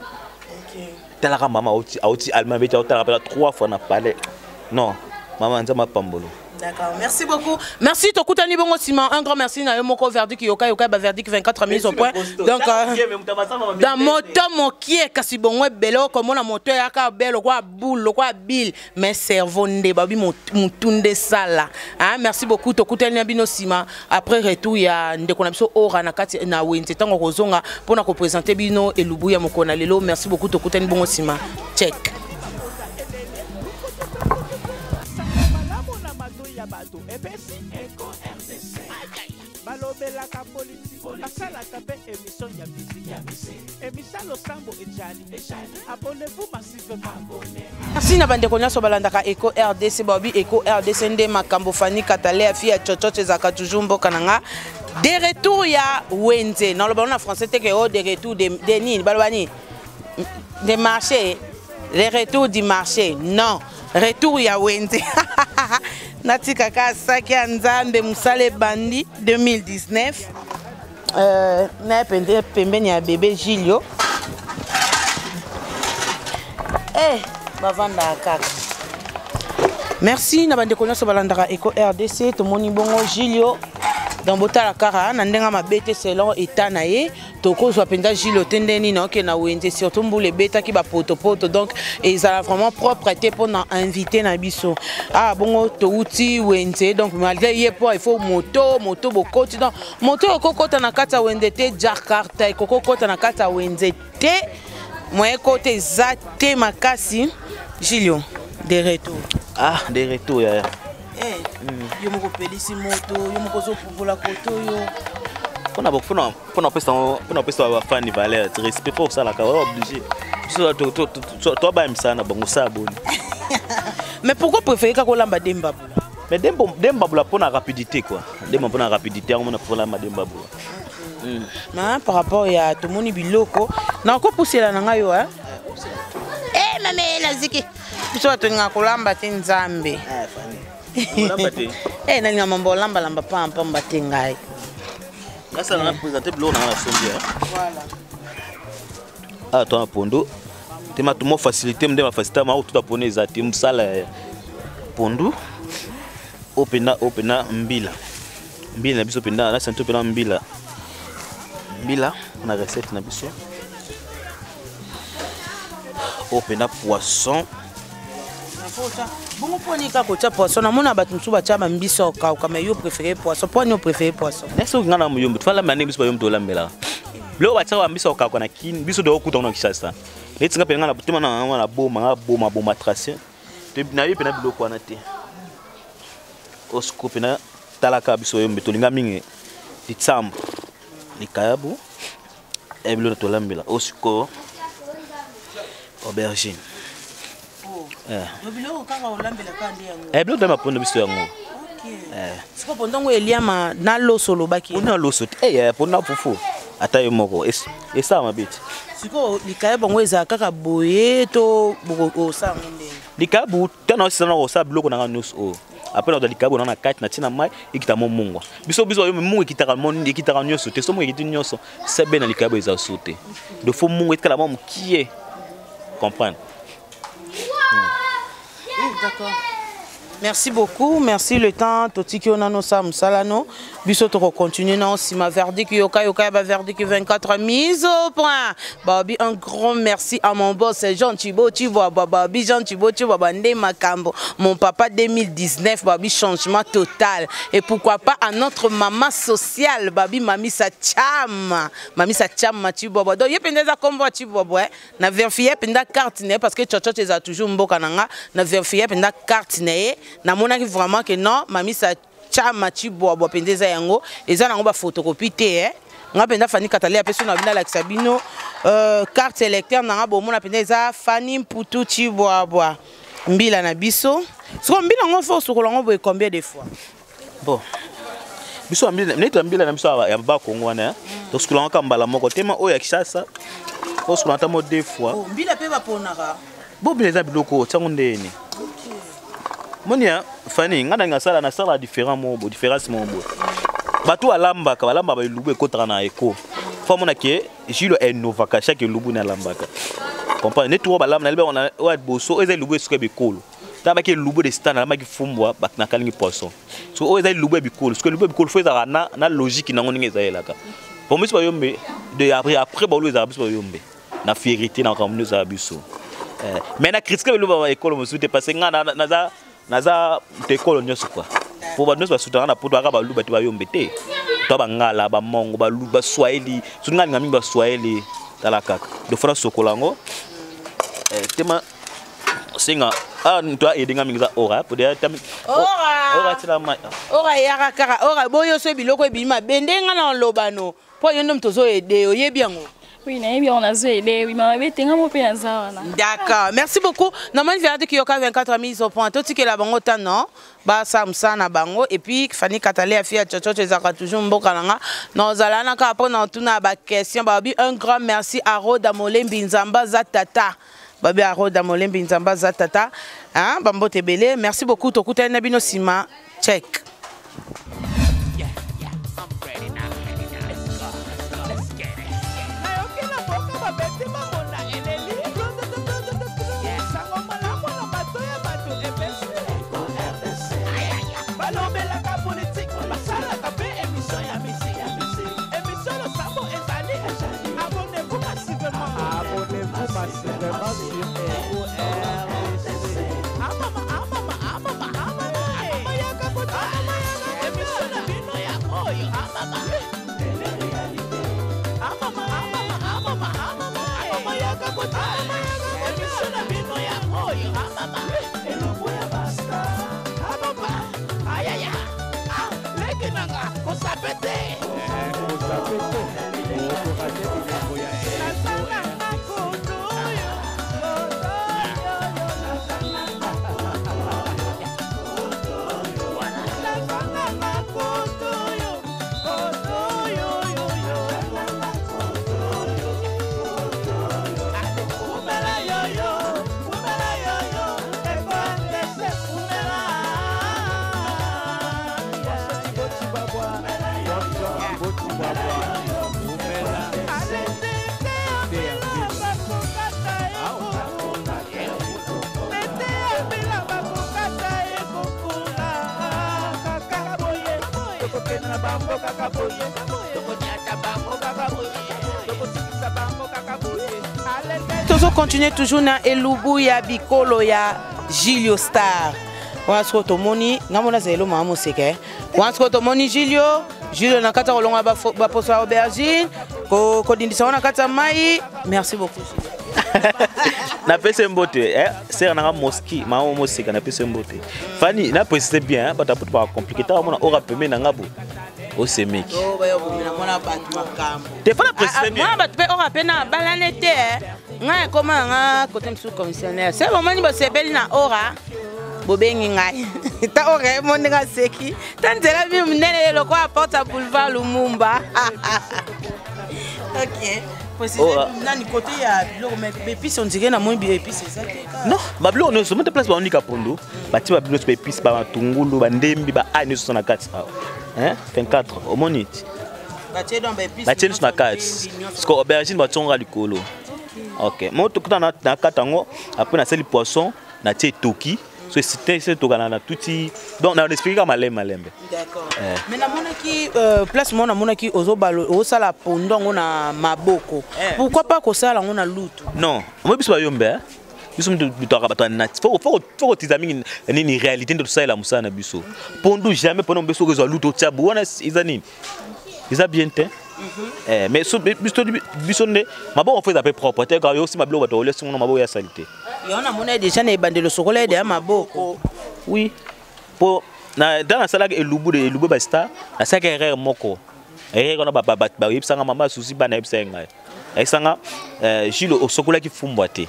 Talaka mama auti Allemagne, beti aotalaka mpena trois fois na palais. Non, mama, nzambe apambolo. D'accord, merci beaucoup. Merci Tokutani Bongo Simon. Un grand merci na moko verdict yoka yoka ba verdict 24 mises au point. Donc dans moto mokie kasi bongo ebele komona moto yaka belo kwa boule kwa bill, mais cerveau nde babi mutunde sala. Hein, merci beaucoup Tokutani na bino sima après retour ya ndeko na biso Ora na kati na wenze tango kozonga pona ko présenter bino elubu ya mokona lelo. Merci beaucoup, Tokutani bongo sima. Check. Ya bato epesi Eko RDC, balobelaka politike, basalaka mpe émission ya musique, émission losambo ejali. Abonnez-vous massivement. Merci na bandeko nyonso balandaka Eco RDC, babi Eco RDC nde makambo. Fani Katale afi ya chochocho, ezalaka toujours mboka na nga. De retour ya wenze, naloba na français te ke o de retour de nini, baloba nini, de marché, le retour du marché. Non, retour ya wenze. Natikaka saki ya nzambe, mosala ebandi 2019. Naye pembeni ya bébé Gilio. Eh. Bavandaka kaka. Merci na bandeko nyonso balandaka Eco RDC. Tomoni bongo Julio donc botala kaka na ndenge mabe te, selon état na ye. Tokozwa mpenza Julio te nde nini oke na wenze, surtout mbula ebetaki bapotopoto, donc ezala vraiment propre te mpona invité na biso. Ah bongo touti wenze, donc malgré ye po il faut moto moto bokoti, donc moto ekokota na kati ya wenze te, Jakarta ekokokota na kati ya wenze te, moyen kota eza te makasi. Julio de retour. Ah, de retour yaya. Eh, yo moko opelisi moto, yo moko ozopupola koto oyo. Mpona kopesa bafani valeur, respect, fo osalaka oa obligé toabaya misala na bango, osala boni. Mais pourquoi préféré kaka olamba dembabula? Mais dembabula mpona rapidité quoi, demba mpona rapidité yango mona polamba dembabula. Mais par rapport ya tomoni biloko nakopusela na ngai yo eh mame naziki biso bato olingaka kolamba te, Nzambe. Olamba te? Eh, nalinga mambo olambalamba pampamba te ngai. Nasala na présente biloko nanga nasombi. Voilà. Awa to na pondu te, mato mo facilité nde bafacilité ma otuta pondu eza te, mosala ya pondu oyo mpenza, oyo mpenza mbila, mbila na biso mpenza na sento mpenza mbila, mbila na recette na biso oyo mpenza poisson. Bongo mponi kaka kotia poisson? Namona bato mosusu batya bambisi okauka, mais yo préféré poisson. Mponi yo préféré poisson? Na soki nga na moyombe tofalamba ndenge biso bayombe tolambelaka biloko, batiaka bambisi okauka na Kini, biso tokokuta ngo na Kinshasa. Neti nga mpenza nga na tema na nga na boma, nga boma boma trace nayebi mpena biloko wana te. Osiko mpena talaka biso oyombe tolinga mingi litsambo, likayabu e biloko tolambela. Osiko aubergine. Biloko kaka olambelaka nde yango? Eh, biloko toyamba mpondo biso yango. Siko pondu yango eliama na loso olobaki? Mpona loso te, eh, mpona fufu ata yo moko esala mabe te. Sikoyo likaya bango ezala kaka boye to osala yango ndenge? Likayabu ntango osala na kosala biloko nanga nyonso oyo, après nazwa likayabu nanga na kati, natie na mai, ekita mo mungwa. Biso oyo mungwa ekitaka ekitaka nyonso te. So mungwa ekiti nyonso sebe na likayabu eza so te, donc faut mungwa etikala mwa mokie, comprendre? D'accord. Merci beaucoup, merci. Le temps totiki yo nano sa mosala no, biso tokocontinue na nsima. Verdict yoka yoka ya baverdict 24 mise au point. Babi, un grand merci à mon boss Jean Chibo Chibwabwa. Babi Jean Chibo Chibwabwa nde makambo, mon papa 2019, babi changement total. Et pourquoi pas à notre maman sociale, babi Mamisa Cham, Mamisa Cham Chibwabwa. Donc ye mpenza eza kombo ya Chibwabwa, eh? Na vérifie mpenza carte na ye, parce que chochocho eza toujours mboka na nga. Na vérifie mpenza carte na ye, namonaki vraiment que non, Mamisa Chama Chibwabwa mpenza eza yango, eza nango baphotocopie te, eh? Nga mpenza Fani Katale apeso na bino, alakisa bino carte électeur na nga, bomona mpenza eza Fani Mputu Chibwabwa. Mbila na biso siko, mbila yango fo osokola yango boye combien de fois? Bon, biso neti mbila na biso ya Bakongo wana, tosukola yango kaka mbala moko. Tema oyo ya Kinshasa osokola ata mo deux fois. Oh, mbila mpe baponaka? Bo mbila eza biloko otiango ndeni moni ya Fani. Nga nalinga asala, nasala différent moko bo différence moko boye. Bato balambaka, balambaka baelubu ekotaka na eko fo amona ke Jilo enovaka chaque elubu na alambaka, comprendre? Neti oyo balamba naliba oyo ya liboso, oyo eza elubu esuka ya bikolo. Nabaki elubu de star, nalambaki fumbwa nakalingi poisson. So oyo eza elubu ya bikolo. Soki elubu ya bikolo, fo ezalaka na logique nango ndenge ezalelaka. Bon, biso bayombe de après baolo ezalaka biso bayombe na fierté na makambo nde ezala biso. Mais na critique beloba ba ekolo mosusu te, parce que nga naza moto ekolo nyonso quoi, po bato nyonso basutaka na poto aka baluba te, bayombe te, to bangala, bamongo, baswahili. Soki nga alinga mingi baswahili, tala kaka. Donc fona sokola yango tema senga ah to aide nga mingi eza ora po deya tami. Ora! Ora tila mai. Ora eyaka kaka ora boyo so biloko ebimi mabe nde nga na oloba no mpo yo nde moto ozoyede, oyebi yango. Oui, nayebi yango, nazoyede. Oui, mama bete nga mo mpe naza wana. D'accord, merci beaucoup. Namoni verdict yoka 24 mise au point. Totikela bango ta non basala mosala na bango. Et puis Fani Katale ya fi ya chochocho ezalaka toujours mboka na nga, nazala wana kaka mpo na otuna baquestion. Babi un grand merci à Roda Molembi, Nzamba aza tata. Babi Aroda Molembi, Nzamba aza tata, hein? Bambote ebele, merci beaucoup. Tokutani na bino nsima check. Nayoki na mboka babeti mamona eleli. Sango malamu. Tozo continuer toujours na elubu ya bikolo ya Julio Star. Wana sikoyo tomoni ngai mona azali elo mama moseka eh. Wana sikoyo tomoni Julio Julio na kati ya kolongola baposo ya aubergine, kodindisa yango na kati ya mai. Merci beaucoup Julio. Napesi mbote eh, sere nanga moski mama moseka, napesi mbote Fani na précise bien eh, bato apoto bacompliqué ntango amona ora pembeni na nga bo osemeki. Oh, baya komela mwana bato makambo. Te fana précise bien. Mwana bato mpe ora mpe na balane te eh. Ngai ekoma na nga kote mosusu commissionnaire se bomoni bosepeli na ora bobengi ngai ta ora ye mo ndenge aseki ta nzela bi monene lokola porte ya boulevard Lumumba. Ok, Ora. nani kote ya biloko, mais baépice on dirait namoni baépice eza te. Non, babiloko nyonso mote place baonika pondu, batie babiloko nyonso, baépice, bamatungulu, bandembi, baai nyonso na kati awa. Hein? 24 omoni ti batie donc baépice batie nyonso na kati. Siko aubergine bationga likolo. Ok, mo tokuta na kati yango. Après nasali poisson, natie etoki so esite se etoka na tuti. Donc na expliqué kaka malembe malembe. D'accord. Eh. Mais namonaki place moko namonaki ozobalo ozosala pondo yango na maboko. Eh. Pourquoi pas kosala yango na lutu? Non, moi biso bayombe eh. Biso mutu bitwaka bato ya nati fo kotiza mingi nini réalité nde tosalela mosala na biso. Pondu jamais mpona biso okozwa lutu otia bo wana eza nini, eza bien te. Eh, mais biso nde maboko fo eza mpe propre te, kaka yo osima biloko bato olia singo na maboko ya sali te. Yango namoni déjà na ebandelo sokola ede ya maboko. Oui, po na ntango nasalaki elubu de elubu bastar, nasalaki erreur moko. Erreur wana bayebisanga mama susi bana ayebisaki ngai, ayebisanga Jules osokolaki fumbwa te.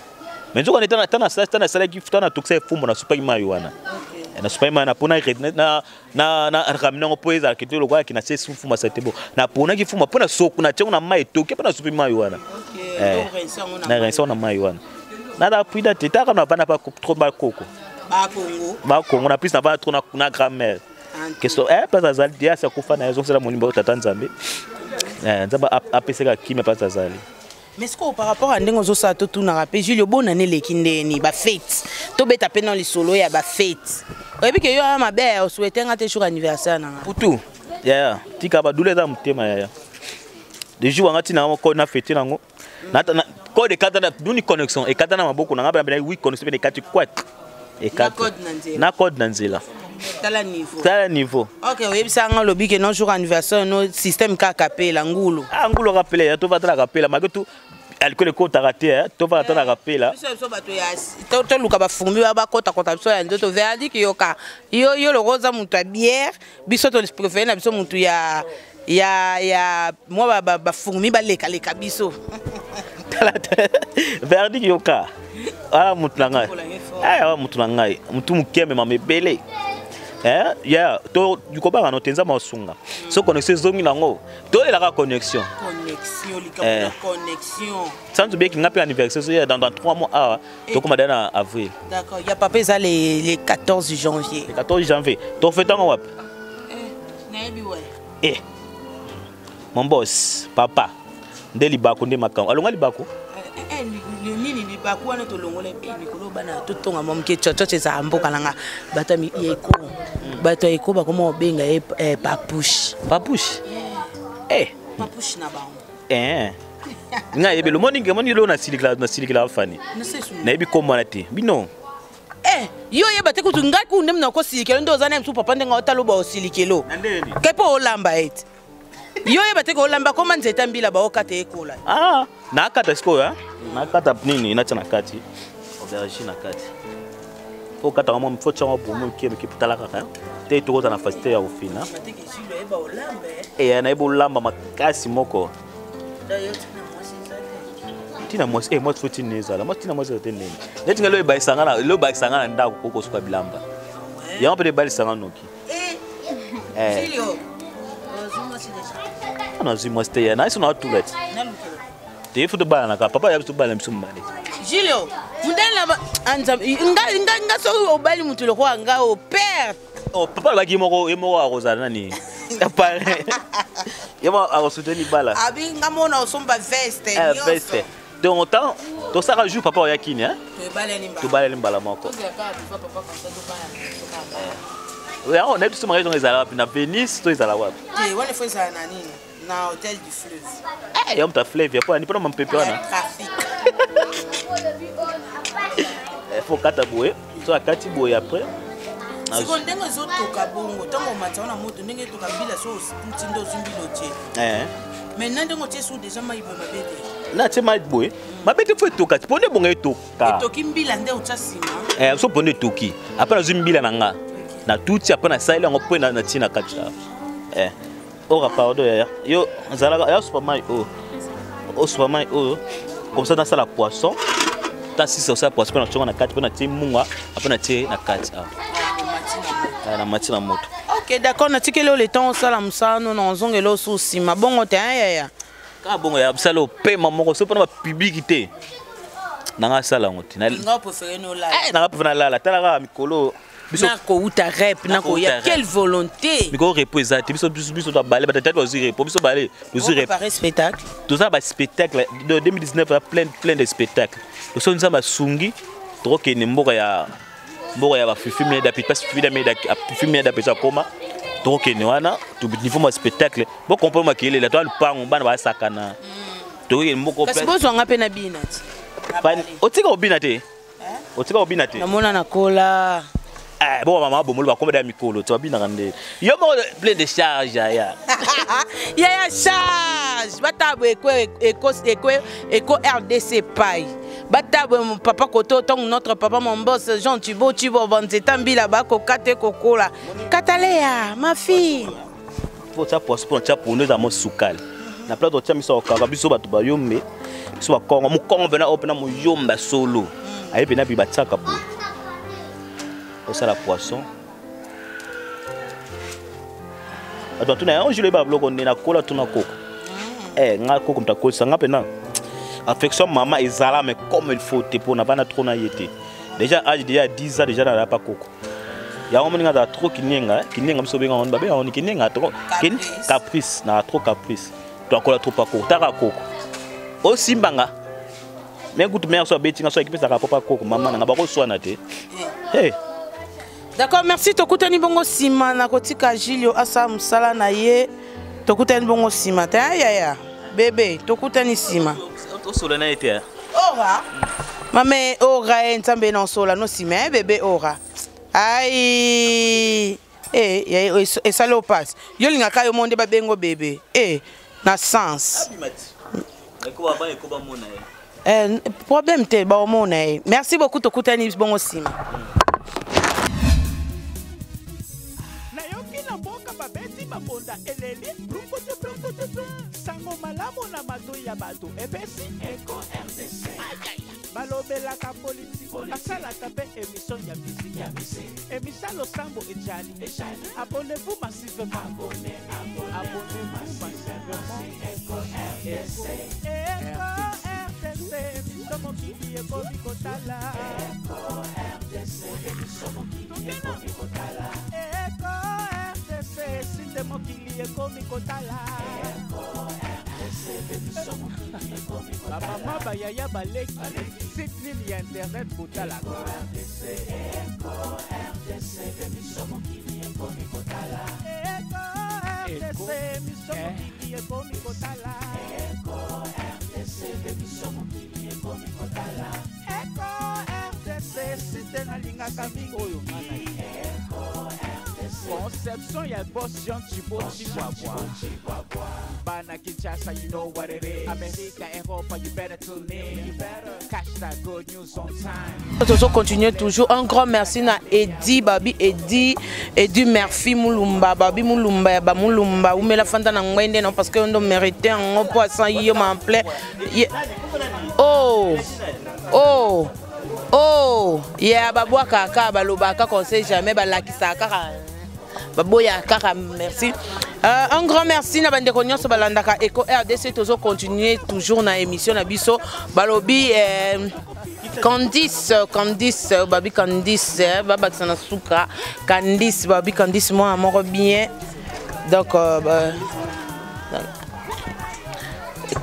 Mais nzoka nde tana nasalaki, tana natokisaki fumbwa, nasupaki mai wana. Nasupaki mai napona na ramena yango mpo ezalaki te lokola na se fumbwa sa te. Bo naponaki fumbwa mpo na soku natiango na mai etoki mpo nasupi mai wana. Donc rinse yango na na rinse yango na mai wana. Nada puida te taka navanda pa trop bakoko bakongo. Bakongo na plus navanda trop na grand-mère. Keso eh place azali dia asi akufa na ye, azongisela molimo tata Nzambe. Eh, Nzambe apesaka kimia place azali. Mais sikoyo par rapport à ndenge ozosala, totunaka mpe Julio bonane eleki ndeni bafete, tobeta mpe na lisolo ya bafete. Oyebi ke yo aya mabe osouhaite nga te jour anniversaire na nga. Putu yaya, tika badula eza motema yaya. De jour wanga ntina yango code na fete nango code ekata na duni connexion ekata na maboko na nga bana wi connexion pene ekati kwak ekati. Code na nzela. Na code na nzela. Tala niveau. Tala niveau. Ok, oyebisa nga olobi ke non, jour anniversaire no système kaka pela ngulu. Ah, ngulu akapela ya tova tala kapela malgré tout alcool ekotaka te eh, tova tala kapela. Biso bato ya toluka bafurmi bakotakota biso ya nzoto verdict yoka yo loko oza moto ya bière, biso topréféré na biso motu ya mwa bafurmi balekaleka biso. Tala te verdict yoka ala mutu na ngai. Eh, awa mutu na ngai mutu moke mema ebele. Eh, ya to kobanga no te, Nzambe asunga so connexion ezongi nango tolelaka connexion. Connexion likambo Eh. na connexion. Sans oublier que nga mpe anniversaire so ya dans 3 mois awa, tokoma da na avril. D'accord, ya papa eza le 14 janvier. Le 14 janvier tofete yango wapi? Nayebi we. Eh, mon boss papa nde libako nde makambo alonga libako. Nini libaku wana tolongola likolo bana totonga mwa moke tsotso ezala mboka na nga. Bato ya eko, bato ya eko bakoma kobenga ye papouche. Papouche eh. Papouche na bango. Eh, nga yebi lomoni moni lo nasilikela fani, nayebi kombo wana te bino. Eh, yo oyeba te kutu ngai kutu nde mna kosilikelo nde oza na mosusu papa ndenge otala oba osilikelo Na ndeni? Ke mpo olamba ete. Yo oyeba te kolamba koma nzete mbila baokata ekola. Ah, nakata sikoyo nakata nini natia na kati aubergine na kati fo okata mwa fo tia mwa bomo moke moke tala kaka te tokoza na facilité ya kofina eya nayebi olamba makasi moko ntina mwasi eh, mwasi fo ntina ezala mwasi ntina mwasi eza te ndenge neti ngai loebakisanga na ndako po kosuka bilamba yango mpe ebalisanga noki nazwi mwasi te ya nayesi na atula ti te fo tobalanaka papa ya biso tobalana biso mibale. Julio mundele na nga soki obali motu lokola nga o perte. Oh, papa alobaki moko ye moko akozala nani pare ye moko akosuteni libala. Abi nga mona osomba veste. Veste. Donc autant tosaka jour papa oyaki ni tobalani mbala moko. Yango nayebi biso mariage yango ezala wapi, na Venise to ezala wapi? Te, wana fo ezala na nini, na Hôtel du Fleuve. Ya moto ya fleuve ya mpo ani mpona mampepe wana. Trafic. Fo kata boye, so akati boye après. Siko ndenge ezotoka bongo, ntango omata wana moto ndenge etoka mbila, so otuti nde ozwi mbila otie. Maintenant ndenge otie su déjà mai boye, mabe te? Natie mai boye mabe te, fo etoka ti mpo nde bongo etoka. Etoki mbila nde otya nsima. So mpo nde etoki, après nazwi mbila na nga natuti, après nasaleli yango mpo natie na kati. Ora, pardon yaya, yo ezalaka ya supa mai oyo, osupa mai oyo comme ça nasala poisson ta sisa, osala poisson mpe nationga na kati, mpe natie mungwa, après natie na kati awa na mati na moto. Ok, d'accord, natikeli oyo le temps osala mosala no na ozongela osu nsima bongo te yaya. Kaka bongo ya mosala opema moko so mpona bapublic te, nanga asala yango te. Nga préféré nolala. Nanga préféré nalala. Tala kaka mikolo. Nakouta rep, nakoya, quelle volonté! Mikolo repos eza te. Biso biso babale batata bazwi repos, biso bale tozwi repos. Spectacle. Toza baspectacle de 2019 ya plein plein de spectacle. Toso Nzambe asungi, tokokende mboka ya bafifi meda pasi, fifi meda pesa akoma, tokokende wana niveau ma spectacle bocomprendre makelela to lupango bana basakana, tokokende mboka. Kasi bozwanga mpe na bina ti. Otika kobina te, otika kobina te. Namona nakola. Bo mama bomolo bakoma da mikolo to babinaka nde yo moko plein de charge ya. Yaya, charge batabo eko eko eko eko RDC pai batabo papa koto ntongo notre papa mon boss Jean Tubo Tubo banzeta mbila bakoka te kokola kataleya ma fille. Po tia poisson, mpo tia pondu eza mo sukali na place, totia miso kaka biso bato bayombe, biso bakongo mokongo mpena oyo mpena moyomba solo aye mpena bi batiaka boye osala poisson. Bato batuna yango jule ba biloko nde nakola tuna koko. Nga koko moto akolisa nga mpena affection mama ezala, mais comme il faut te mpo navanda trop na ye te. Déjà âge déjà 10 ans déjà nalala pa koko. Yango moninga azala trop kinienga kinienga, biso obenga ngo babenga ngo kinienga, trop caprice na trop caprice. To akola trop pa koko, taka koko osimbanga me kutu mare so abetinga so akipesaka papa koko mama nanga bakoswana te, hey. D'accord, merci. Tokutani bongo nsima na kotika Julio asala mosala na ye. Tokutani bongo nsima te yaya bebe, tokutani nsima. Osola na ye te. Ora mame ora ye Nzambe na osola no nsima bebe ora ai esali opasi yo olingaka yo mo nde babengo bebe na sens. Problème te, baomona ye. Merci beaucoup, tokutani bongo nsima. Nayoki na mboka babeti mabonda eleli brunkutu brunkutu, sango malamu na matoi ya bato epesi Eko RDC. Balobelaka politike, basalaka mpe émission ya musique, émission losambo ejali. Abonnez-vous massivement, abonnez-vous massivement. Eko RDC, Eko RDC, émission mokili ekomi kotala. Eko RDC, émission mokili ekomi kotala. Eko RDC, site mokili ekomi kotala. Eko RDC, émission mokili ekomi kotala. Bamama, bayaya, baleki, site nini ya internet botalaka? Eko RDC, émission mokili ekomi kotala. Eko RDC, émission mokili ekomi kotala. Eko RDC, émission mokili ekomi kotala. Eko RDC, site nalingaka mingi oyo nga na Eko RDC, conception ya boss Jean Chibo Chibwabwa. Awa na Kinshasa, you know what it is. America, Europa, you better tune in. You better catch that good news on time. Tozo continuer toujours. Un grand merci na Eddy Babi Eddy Eddy Murphy Mulumba Babi Mulumba ya ba Mulumba umela fanda na ngwende non parce que on mérite un poisson yo m'en plaît. Oh oh oh yeah babwaka kaka balobaka qu'on sait jamais balakisaka kaka baboya kaka merci. Un grand merci na bandeko nyonso balandaka Eco RDC. Tozo continuer toujours na émission na biso balobi Candice, Candice, babi Candice, babakisa na suka Candice, babi Candice moi moko bien. Donc bah,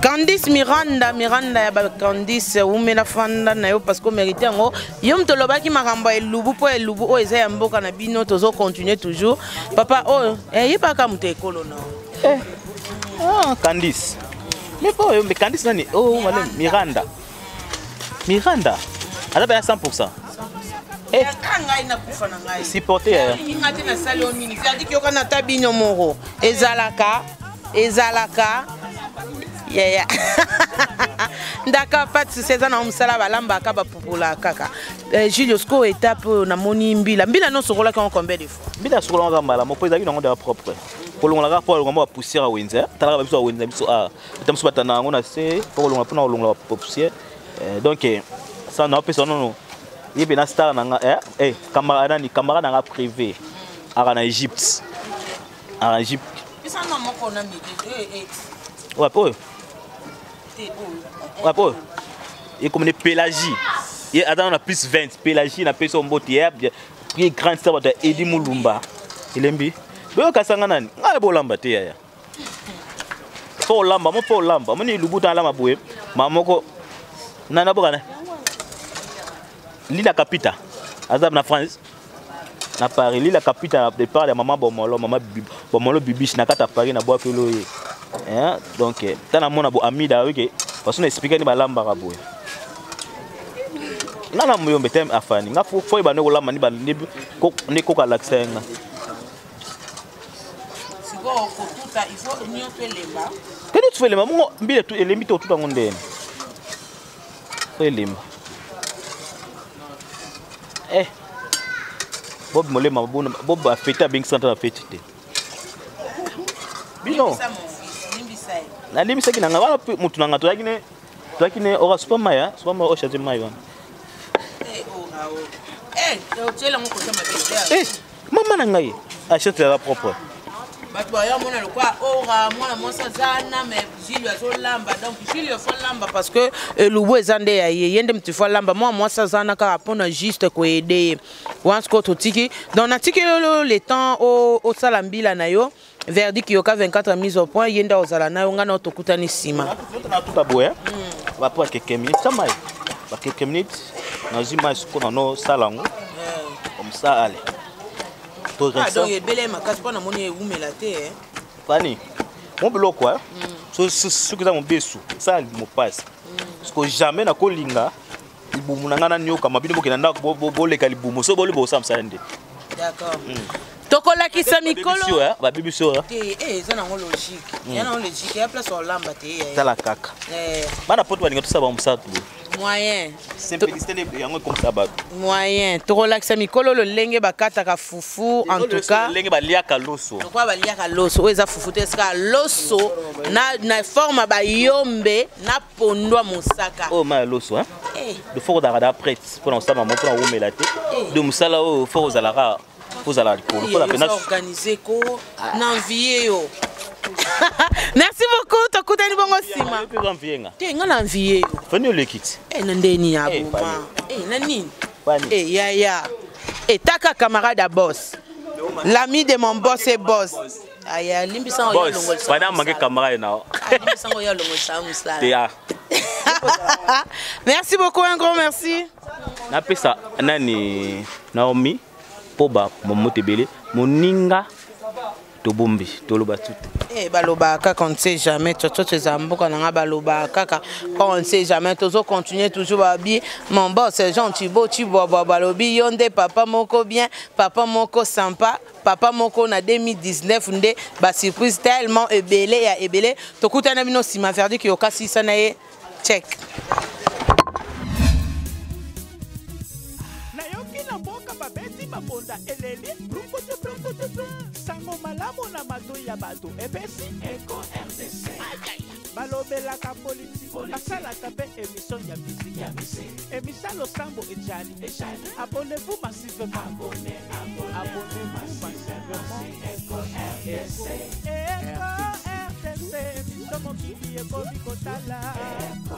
Candice Miranda, Miranda ya ba Candice umela fanda na yo parce que mérite yango. Yo mto lobaki makambo ya elubu po elubu oyo eza ya mboka na bino tozo continuer toujours. Papa oyo, yebaka moto ekolo na. Ah, Candice. Mais po yo, mais Candice nani? Oh, Miranda. Miranda. Miranda. Aza ba 100%. Ata ngai nakufa na ngai. Supporter. Ninga te na sali oyo nini? C'est-à-dire que yoka na ta bino moko. Ezalaka, ezalaka. Yeah, yeah. D'accord, pas de souci, eza na mosala balambaka bapupola kaka. Jules, siko étape oyo namoni mbila. Mbila nyonso okolaki yango combien de fois? Mbila sokolaka kaka mbala moko, ezalaki nango deja propre. Kolongolaka mpo alonga mwa bapoussière ya wenze, eh. Talaka babiso ya wenze na biso, ah. Ata mosusu batanda yango na se, mpo kolongola, mpona kolongola bapoussière. Donc, ça, naopesa nono. Ye mpe na star na nga, camarade nani, camarade na nga privé. Aka na Égypte. Aka na Égypte. Pesa nga moko na midi. Wapi oyo? Te, oyo. Wapi oyo? Ye komone Pélagie. Ye aza na plus 20. Pélagie na pesa mbote. Ye ye grande star bato ya Eddy Mulumba. Elembi. Boyo kasanga nani? Ngai bolamba te yaya. Fo olamba, mo fo olamba. Moni lubuta alama boye. Ma moko nana boka na. Lila Kapita. Aza na France. Na Paris, Lila Kapita na départ ya maman Bomolo, maman Bomolo Bibiche na kata Paris na boakelo ye. Hein? Donc, tana mona bo amida oke, parce qu'on explique ni balamba ka boye. Nana muyombe tem afani. Nga fo fo ba no lamba ni ba ni ko ni ko ka lakisa nga. Siko ko tuta il faut nyonso elemba. Kene tu elemba mongo mbile tu elembi to tuta ngondeni. Fo elemba. Bob Molema, Bob a fêté à Bing Santa a fêté. Bino. Na limbisa ki nanga wana mutu nanga to yakine to yakine ora super maya, super maya o changer maya wana. Ora o. To tshela ngo kota mabele. Mama na ngai achète la propre. Bato baya mona lokwa ora mwana mwasi aza na mais Jules azolamba. Donc Jules faut lamba parce que elubu eza nde ya ye, ye nde mutu faut lamba. Mwana mwasi aza na kaka mpona juste koaider ye. Once ko totiki. Donc natiki lolo le temps o sala mbila na yo. Verdict yoka 24 mise au point yenda ozala na yo ngana tokutani sima. Na tuta boye. Ba po quelques minutes sama. Ba quelques minutes na zima siko na no sala ngo. Comme ça allez. To Ah, donc ebele makasi pona moni ewumela te, hein. Fani. Mon biloko, hein. So so so ki za mon besu, ça mo passe. Parce que jamais na kolinga libumu na ngana nyoka mabino bokenda ndako boleka libumu so boli bosa msala nde. D'accord. Tokolakisa mikolo. Ba bibiso, hein. Te, eza nango logique. Ya nango logique, ya place olamba te, eh. Tala kaka. Bana poto balinga tosala ba mosala to. Moyen. Simplicité nde yango ekomisa bato. Moyen. Tokolakisa mikolo lolenge bakataka fufu, en tout cas. Lolenge baliaka loso. Lokwa baliaka loso, oyo eza fufu te, esika loso na forme ba yombe na pondwa mosaka. Oyo ma ya loso, hein? De faut kozalaka da prête mpona kosala mama, mpona komela te. De mosala oyo faut kozalaka, faut ozala likolo, faut ozala pena Organiser ko na envie yo. Merci beaucoup, tokutani bongo nsima. Yo mpe oza envie nga? Te, nga na envie yo. Fani oleki ti? Na ndeni ya boma. Fani. Na nini? Fani. Ya, ya. Taka camarade à boss. L'ami de mon boss est boss. Aya, limbisa ngo ya Boss, longolisa Fani mosala. amanke camarade na yo. Ah, limbisa ngo ya longolisa mosala. Te, ah. Merci beaucoup, un grand merci. Napesa nani Naomi Poba momote ebele moninga Tobombi toloba tout. Eh, balobaka kaka on ne sait jamais. Tsotso eza mboka na nga, balobaka kaka on ne sait jamais. Tozo continuer toujours. Babi mon boss Jean Thibaut Tshibwabwa, balobi yo nde papa moko bien, papa moko sympa, papa moko na 2019 nde basurprise tellement ebele ya ebele. Tokutana bino nsima. Verdict yokasisa na ye check. Nayoki na mboka babeti mabonda, eleli brukutu brukutu. Sango malamu na matoi ya bato epesi Eko RDC. Balobelaka politike, basalaka mpe émission ya musique, émission losambo ejali. Abonnez-vous massivement, abonnez-vous massivement. Eko RDC, Eko RDC, émission mokili ekomi kotala. Eko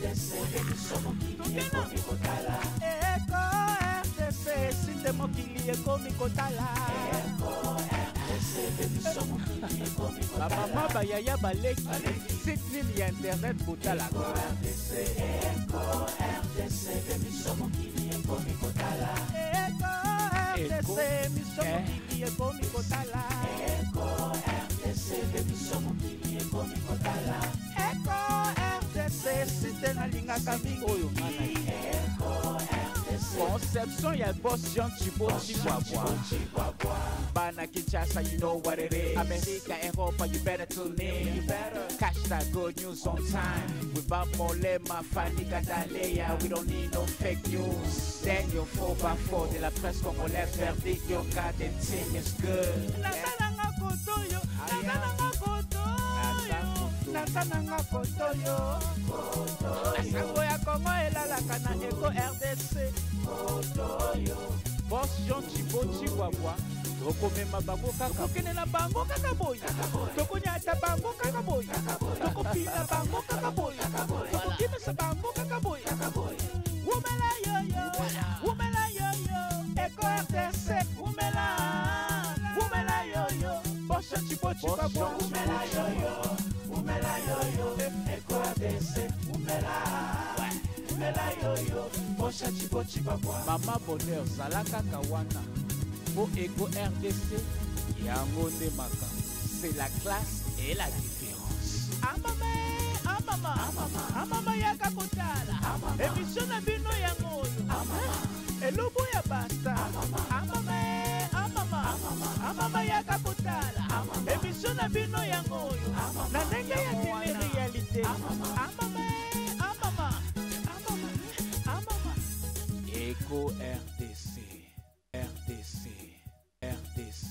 RDC, émission mokili ekomi kotala. Eko RDC, site mokili ekomi kotala. Eko RDC, émission mokili ekomi kotala. Bamama, bayaya, baleki, site nini ya internet botalaka? Eko RDC, émission mokili ekomi kotala. Eko RDC, émission mokili ekomi kotala. Eko RDC, émission mokili ekomi kotala. Eko RDC, site nalingaka mingi oyo nga na Eko RDC. Conception ya boss Jean Chibo Chibwabwa. Bana Kinshasa, you know what it is. America, Europa, you better tune in. You better catch that good news on time. Without Molema, Fanny Gadalea, we don't need no fake news. Daniel 4x4 de la presse congolaise, verdict, your goddamn team is good. Nasalanga kotoyo, nasalanga kotoyo, nasalanga kotoyo. Sango ya Kongo elalaka na Eko RDC. Boss Jean Chibo Chibwabwa, tokomema bango kaka, tokokende na bango kaka boye, tokonyata bango kaka boye, tokopina bango kaka boye, tokokimisa bango kaka boye. Wumela yoyo, wumela yoyo, Eko RDC, wumela, wumela yoyo, Boss Jean Chibo Chibwabwa, wumela yoyo, wumela yoyo, Eko RDC, wumela, wumela yoyo, Boss Jean Chibo Chibwabwa. Mama Bonheur, zala kaka wana po Eko RDC yango nde makambo. C'est la classe et la différence. Amama, amama, amama, yaka kotala émission na bino yango oyo, elobo ya basta. Amama, amama, amama, yaka kotala émission na bino yango oyo na ndenge ya télé réalité. Amama, amama, amama, amama. Eko RDC, RDC, RDC.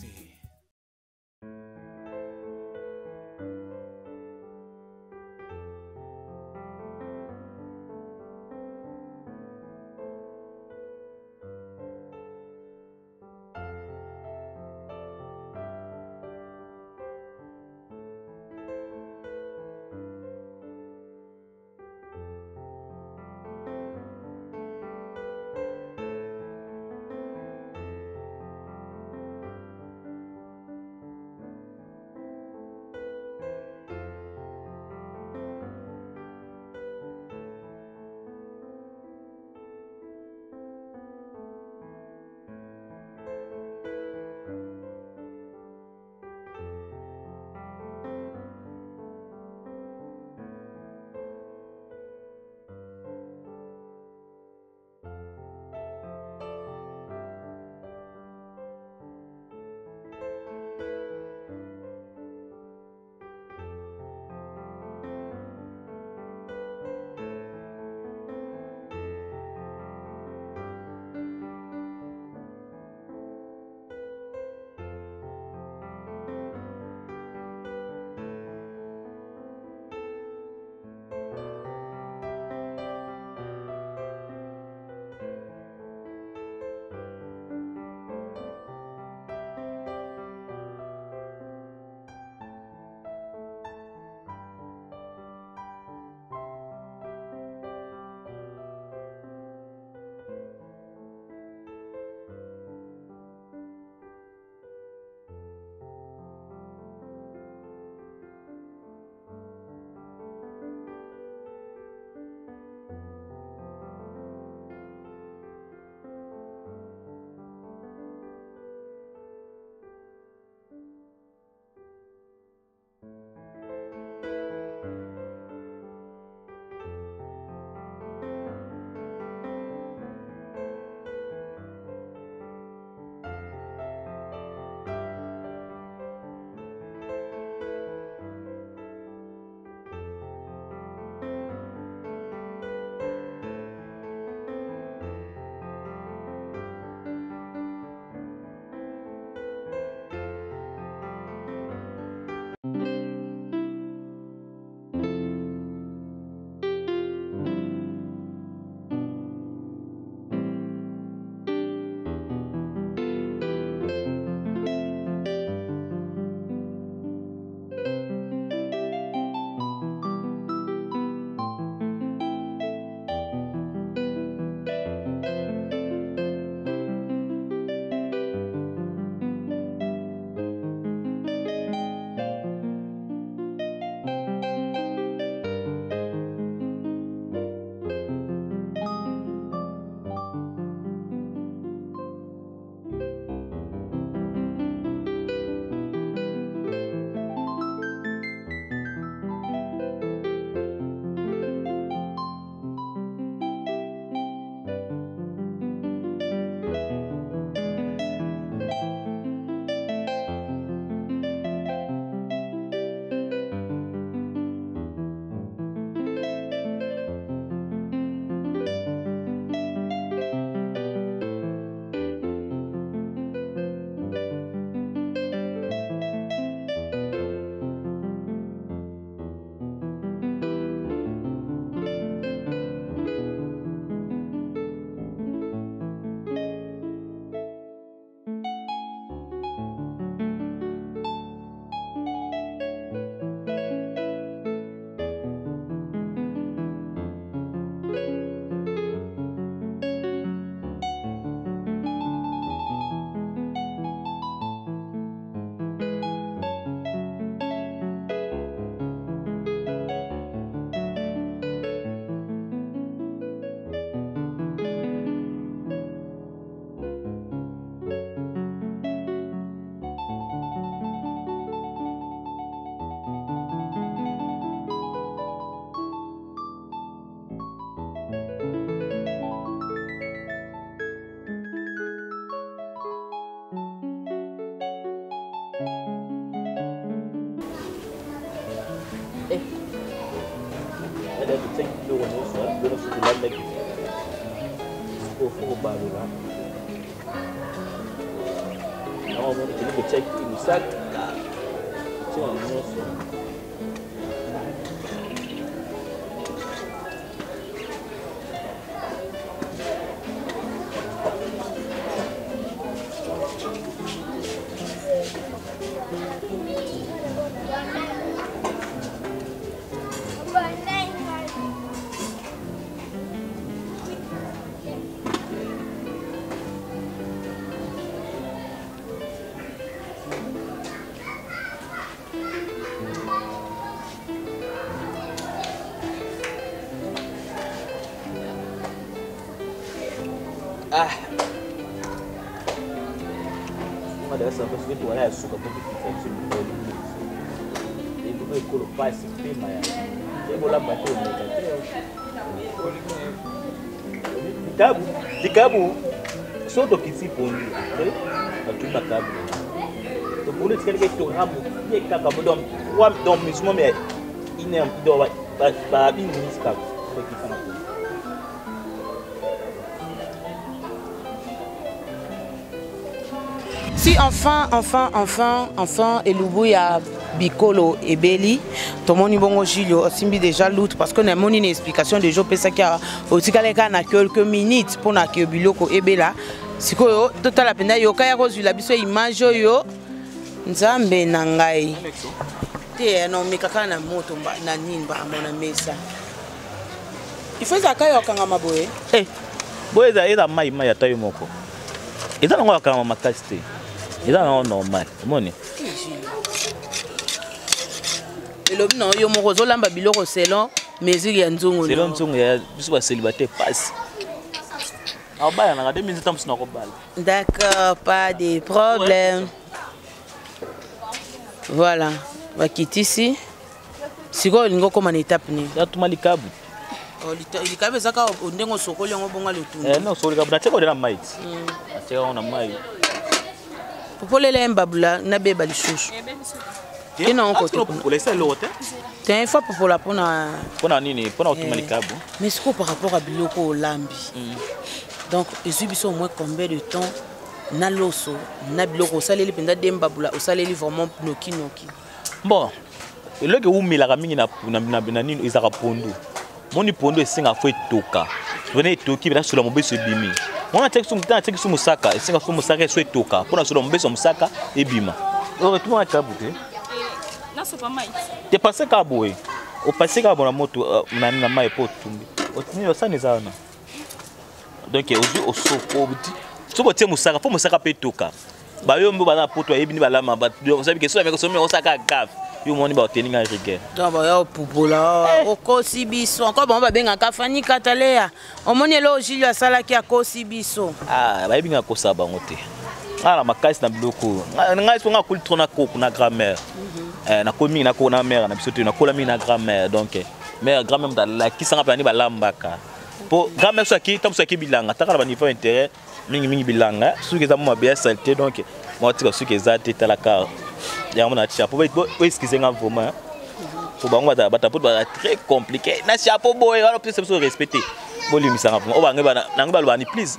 deya totiaki biloko nyonso, biloko nyonso tolandaki. Sikoyo fo kobalola yango. Omoni toli kotiaki mosaka, totia yango nyonso. Ah. Darasa soki towana ya suka mpo tokitisa biso likolo, elubu ekolo pasi pema ya ebolamba te, omeka te likabu likabu. So tokiti pondu apres batumi makabu to pondu etikali ke tora mokie kaka bo, donc trois, donc maximum ya une heure, donc ba une minute kaka tokita na pondu. Si enfin, enfin, enfin, enfin elubu ya bikolo ebeli, tomoni bongo Julio osimbi déjà loutre, parce que namoni na explication déjà opesaki awa, otikali kaka na quelques minutes mpona ke biloko ebela. Sikoyo totala mpenza, yoka ya kozwila biso image oyo. Nzambe na ngai te, na omeka kaka na moto na nini mbamo na mesa. Il faut ezalaka yo akangama boye. Eh, boye eza mai mai, ata yo moko eza nango akangama makasi te, eza nango normal, omoni. Elobi na yo moko ozolamba biloko selon mesure ya nzungu. Selon nzungu ya biso bacélibataire, pasi akobalanaka 2000 ta mosu nakobala. D'accord, pas de problème. Voilà, bakitisi. Sikoyo olingi okóma na étape nini? Yatuma likabu. Oh, likabu eza kaka ndenge osokoli yango bongo lotundu? Eh, non, osokoli likabu, natiaka ode na mai ti, natiaka yango na mai. Popolela ye mbabula nabeba lisusu te na yango kote kuna. Popola esa eloko te. Te, il faut popola mpona Mpona nini? Mpona kotuma likabu. Mais sikoyo par rapport à biloko olambi, donc ezwi biso au moins combien de temps na loso na biloko osaleli mpenza de mbabula osaleli vraiment noki noki? Bon, eloko ewumelaka mingi na nini ezalaka pondu. Moni pondu esengaka fo etoka pene, etoki pena solo ya mobeso ebimi. Mwana atiaki so mosaka, esengaka so mosaka eso etoka mpona solo ya mobeso ya mosaka ebima. Oyo tuma likabu te. Nasopa mai? Te, pase kaka boye, opase kaka bona moto na mai mpo otumbi otini osani eza wana. Donc ozwi osoko soki otie mosaka, fo mosaka mpe etoka. Bayo mbo baza na poto, bayebi ni balama, osabi ke soki somi osaka gaffe, yo moni baoteni nga rigueur. Donc baya opupola, okosi biso encore. Bango babengaka Fani Katalea, omoni eloko Julio asalaki, akosi biso. Ah, bayebi nga kosala bango te, nga na makasi na biloko oyo. Ngai so nga akoli trop na koko na grand-mère. Eh, nakoli mingi na koko na mère na biso te, nakola mingi na grand-mère. Donc mère, grand-mère moto alakisanga mpe ani balambaka, po grand-mère so aki ntango so aki bilanga taka na baniveau intérêt mingimingi bilanga, soki eza mwa mabe ya saleté, donc mwa tika soki eza te, talaka yango na chapeau. Boexcuse nga vraiment, po bango bazala bata po bazala très compliqué na chapeau boye wana opesa biso respecte. Bolimbisanga vraiment, oyo bango nango baloba ni please.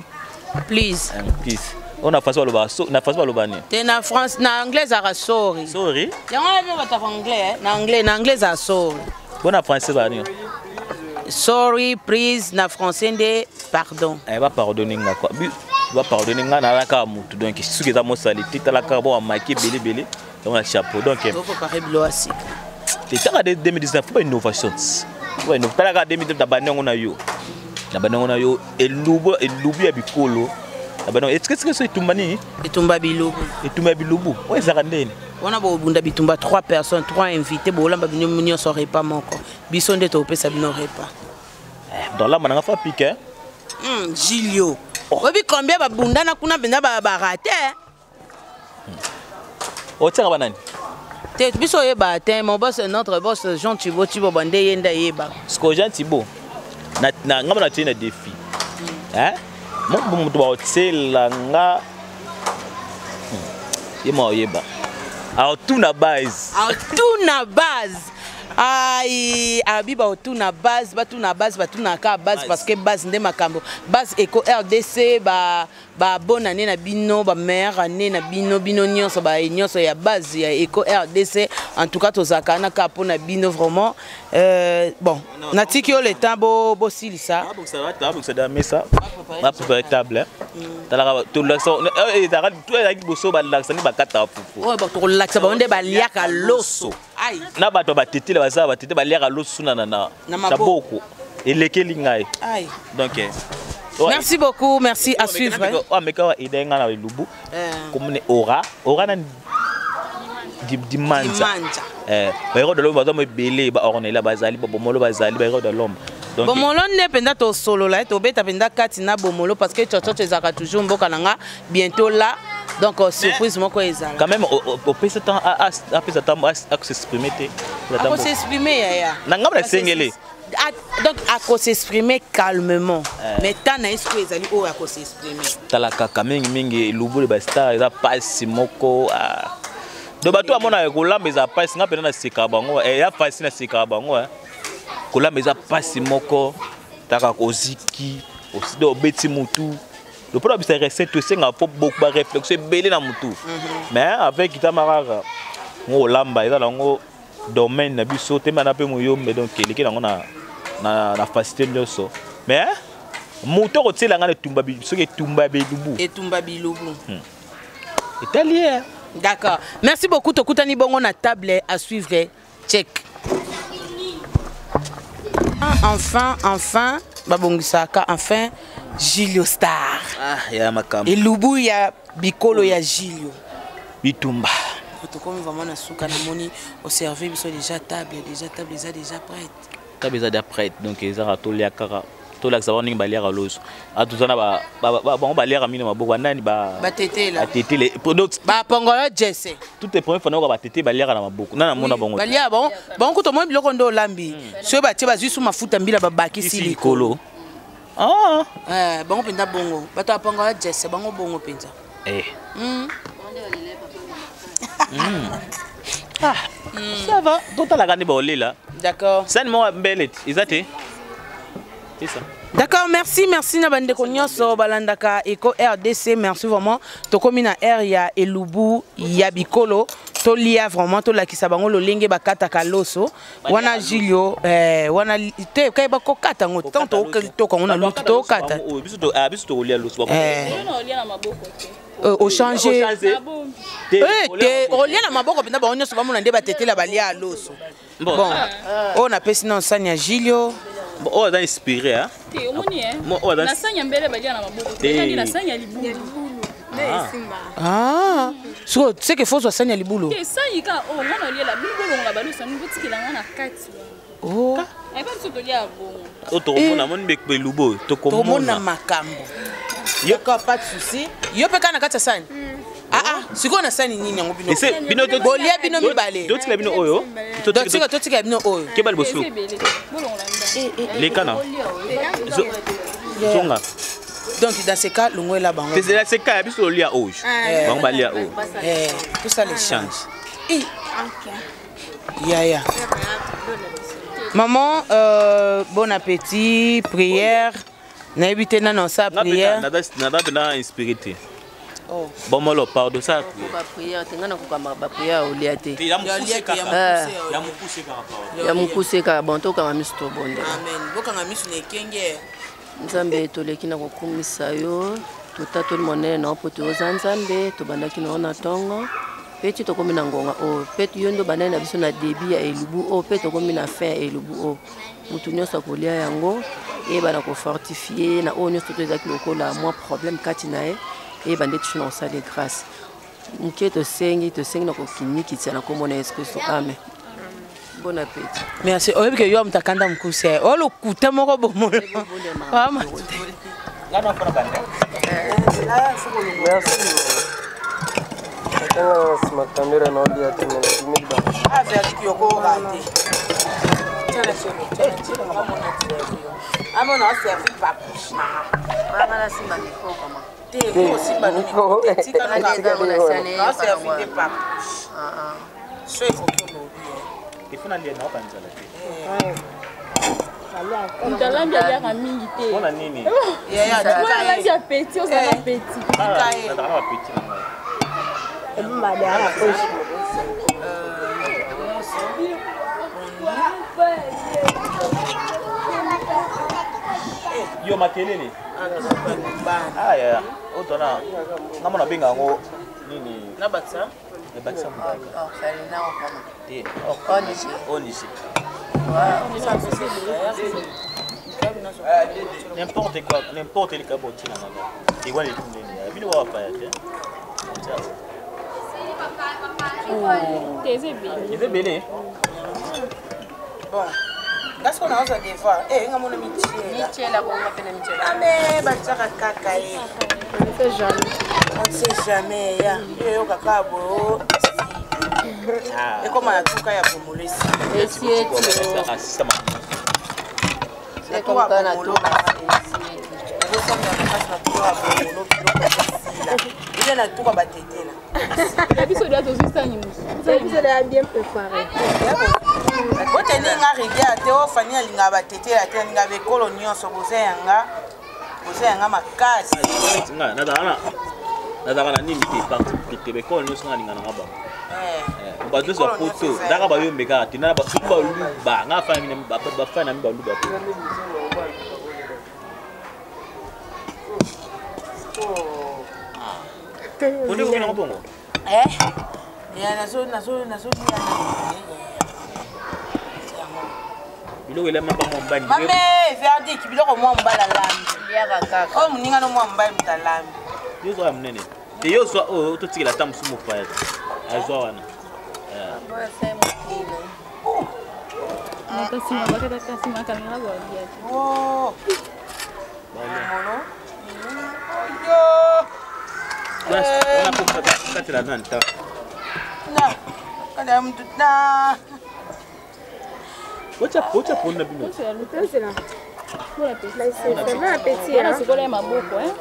Please. Please. Oyo na français balobaka na français baloba nini? Te, na France, na anglais ezalaka sorry. Sorry. Yango wana mpe bataka anglais, eh. Na anglais, na anglais ezala sorry. Bo na français ezala nini? Sorry, please na français nde pardon. Eh, bapardonne nga quoi, bapardonne nga, naza kaka motu. Donc soki eza mosali te, tala kaka bo bamaki ebele ebele yango na chapeau, donc topréparé biloko ya sika. Te, taka de 2019 fo bainnovation, fo bainnovation. Tala kaka 2019, na bandi yango na yo, na bandi yango na yo elubu, elubu ya bikolo na bandi yango. Etiketike so etumba nini? Etumba bilubu. Etumba ya bilubu oyo ezalaka ndeni? Wana bobunda bitumba 3 personnes, 3 invités, bolamba bino nyonso repas moko. Biso nde topesa bino repas. Donc lamba nanga fa pique. Julio, oyebi combien babundana kuna mpenza, barate. Otiaka banani? Te, biso oyeba te. Mon boss, notre boss Jean Thibaut Thibaut bande, ye nde ayeba. Siko Jean Thibaut na nga na tie na défi, hein, mo moto baotiela nga ye ma oyeba atuna base. Atuna base. Ai, abi baotuna base, batuna base, batunaka base parce que base nde makambo. Base Eco RDC ba ba bonne année na bino, ba meilleure année na bino, bino nyonso ba nyonso ya base ya Eco RDC. En tout cas tozalaka na ka pona bino vraiment. Bon, natiki yo le temps bo bosilisa. Babongisa da mesa, baprépare table. Talaka tolakisa ezalaka to ezalaki liboso balakisa nde bakataka fufu. Oyo bato kolakisa bango nde baliaka loso. Ai. Na bato ya batetele baza batete baliaka loso na Na na maboko. boko elekeli ngai. Ai. Donc Merci beaucoup, merci à suivre. Oyo ameka wa eda ngai na elubu komone ora ora na dimanza. Dimanza. Bahéros de l'homme baza mo ebele, baornela bazali, babomolo bazali, bahéros de l'homme. Donc, Bomolo nde mpenza tosolola, tobeta mpenza kati na bomolo parce que tshotshotso ezalaka toujours mboka na nga bientôt là. Donc surprise moko ezala. Quand même opesa temps apesa temps akosexprime te. Akosexprime yaya. Na ngambo nasengeli. Donc akosexprime calmement. Mais temps na ye sikoyo ezali oyo akosexprime. Tala kaka mingimingi elubu bastar eza pasi moko. Donc bato bamonaka kolamba eza pasi, nga mpenza nasekaka bango, eya pasi nasekaka bango. Kolamba eza pasi moko, taka koziki oside obeti mutu lopola bisa recette osengaka mpo beaucoup baréflexion ebele na mutu. Mais avec kitama kaka ngo kolamba eza nango domaine na biso te, mana mpe moyombe, donc eleki nango na facilité nyonso. Mais moto akotiela nga na etumba soki etumba ya belubu. Etumba bilubu. Etali ye. D'accord. Merci beaucoup tokutani bongo na table à suivre. Check. Enfin, enfin, babongisaka enfin Julio Star. Ah, ya makambo. Elubu ya bikolo ya Julio. Bitumba. Tokomi vraiment na suka, namoni oserve biso déjà table, déjà table eza déjà prête. Table eza déjà prête, donc ezaka tolia kaka. Tolakisa bango ndenge baliaka loso. Atuza na bango baliaka mingi na maboko, banani ba Batetela. Batetele. Donc, Ba pongola jesse. Toutes les premières fois nayoka batete baliaka na maboko. Nana mona bango. Balia bango, bango kuta moi biloko ndo olambi. Soki batie bazwi su mafuta mbila babakisi Isi likolo. likolo. Ah. Bango mpenza bongo. Bato ya pongola jesse bango bongo mpenza. Ah, ça va. Totalaka nde baolela. D'accord. Sani moko mbele eza te. C'est ça. D'accord, merci, merci na bandeko nyonso balandaka Eco RDC, merci vraiment. Tokomi na R ya Elubu ya Bikolo, tolia vraiment tolakisa bango lolenge bakataka loso. Wana Julio, wana te kay bakokata ngo tant to to na lutu tokata. Biso to ah biso tokolia loso. Yo na olia na maboko te. Au changer. Nabombi. Te olia na maboko mpenza bango nyonso bamona nde batetela balia loso. Bon. Bon. Oyo napesi na sani ya Julio. Bon, oyo aza inspiré hein. Te omoni Mo oyo aza na sani ya mbele balia na maboko te. Te. Ezali na sani ya libulu. Ah, siko c'est que faut sani ya libulu. Te sani ka oyo nga na oliela bino bolongola baloso yango botikela nga na kati wana. Oh. Ayeba biso tolia ya bongo. Oyo tokomona moni belubu oyo Tokomona tokomona. makambo. D'accord, pas de souci. Yo mpe kaka na kati ya sani. Ah ah, sikoyo na sani nini yango bino? Ese bino Bolia bino mibale. Totikela bino oyo. Donc tika totika bino oyo. Keba liboso. Eza ebele. Bolongola mibale. Leka na. Zonga. Donc dans ce cas longoela bango. Te c'est cas ya biso tolia oyo. Bango balia oyo. Tout ça l'échange. Eh. Ya ya. Maman, bon appétit, prière. Nayebi te nano sa prière. Naza mpenza inspiré te. Oh. Bon molo pardon ça. Baprière te, ngai nakokamba baprière olia te. Ya mokuse kaka. Eh. Ya mokuse kaka pardon. Ya mokuse kaka. Bon, tokanga miso, tobondela. Amen. Bokanga miso na ekenge. Nzambe, toleki na kokumisa yo, totatoli monene na yo mpo toyoza Nzambe. Tobandaki na yo na ntongo mpe ti tokómi na ngonga oyo, mpe yo nde obandaki na biso na début ya elubu oyo, mpe tokómi na fin ya elubu oyo. Motu nyonso akolia yango, eyeba na kofortifie na oyo nyonso to ezalaki lokola mwa problème kati na ye, eyeba nde tiso na kosala grâce moke. Tosengi, tosengi na kokinikitisa na nkombo na Yesu Kristo, amen. Bon appétit. Merci. Oyebi ke yo moto akanda mokuse oyo lokuta moko bomolo. Nga na fana banda. Merci. Atanga na nsima kamera na olia te, me nabimi ba. Ah, verdict yoko raté. Amona servi papouche. Banga nasimba micro kama. Te, osimba Micro. tika no servi te papouche. So ekoki olobi. Ifo nalia, naoka nzala te. Moto alambi aliaka mingi te. Mpona nini? Mwana alambi apeti, ozala apeti. Nazalaka na bapeti na ngai. Yo makelele. Ah, ya oyo tona nga mona abenga yango nini? Nabakisa. Ebakisa motaka te. Onisi n'importe quoi, n'importe likabo otina nga ewana eliki nini ya bino bawapaya te. Te, eza ebele. Eza ebele. Bon, nga sikoyo nazwa devoir e nga mona mitiela bongo mpe na mitiela. Ame batiaka kaka ye. On sait jamais ya yo yoka kaka boyo ekoma na tuka ya bomolesi. Esi eti. Asista. Na tuka ya bomolo, nazosambela makasi na tuka ya bomolo, biloko esila ile na tuka batetela. Ya biso deya tozwi sani mosusu. Biso deya bien préparé. Boteninga rivière te o Fani alingaka batetela te, alingaka bekolo nyonso. Boza yanga, boza yanga makasi. Nga nazalaka na nini te, parti pris te. Bekolo nyonso nga alinga nanga bango. Bato nyonso ya poto ndaka bayombe kaka te, surtout baluba. Nga bafani na mi baluba te. Ponde kokende bongo. Ya nazolia. Biloko elama bango mobali. Mame verdict, biloko mwa mobali alambi. Liaka kaka. Oyo moninga no mwa mobali moto alambi. Yo zwa ya monene te, yo zwa oyo totikela ata mosusu mopaya te azwa wana. Moto nsima bakataka nsima kamera balia te. Oh. Molo oyo. Wana po katela nani ta. Na kada mutu na. Otya poni na bino. C'est bon appétit. Wana sikola ya maboko, eh.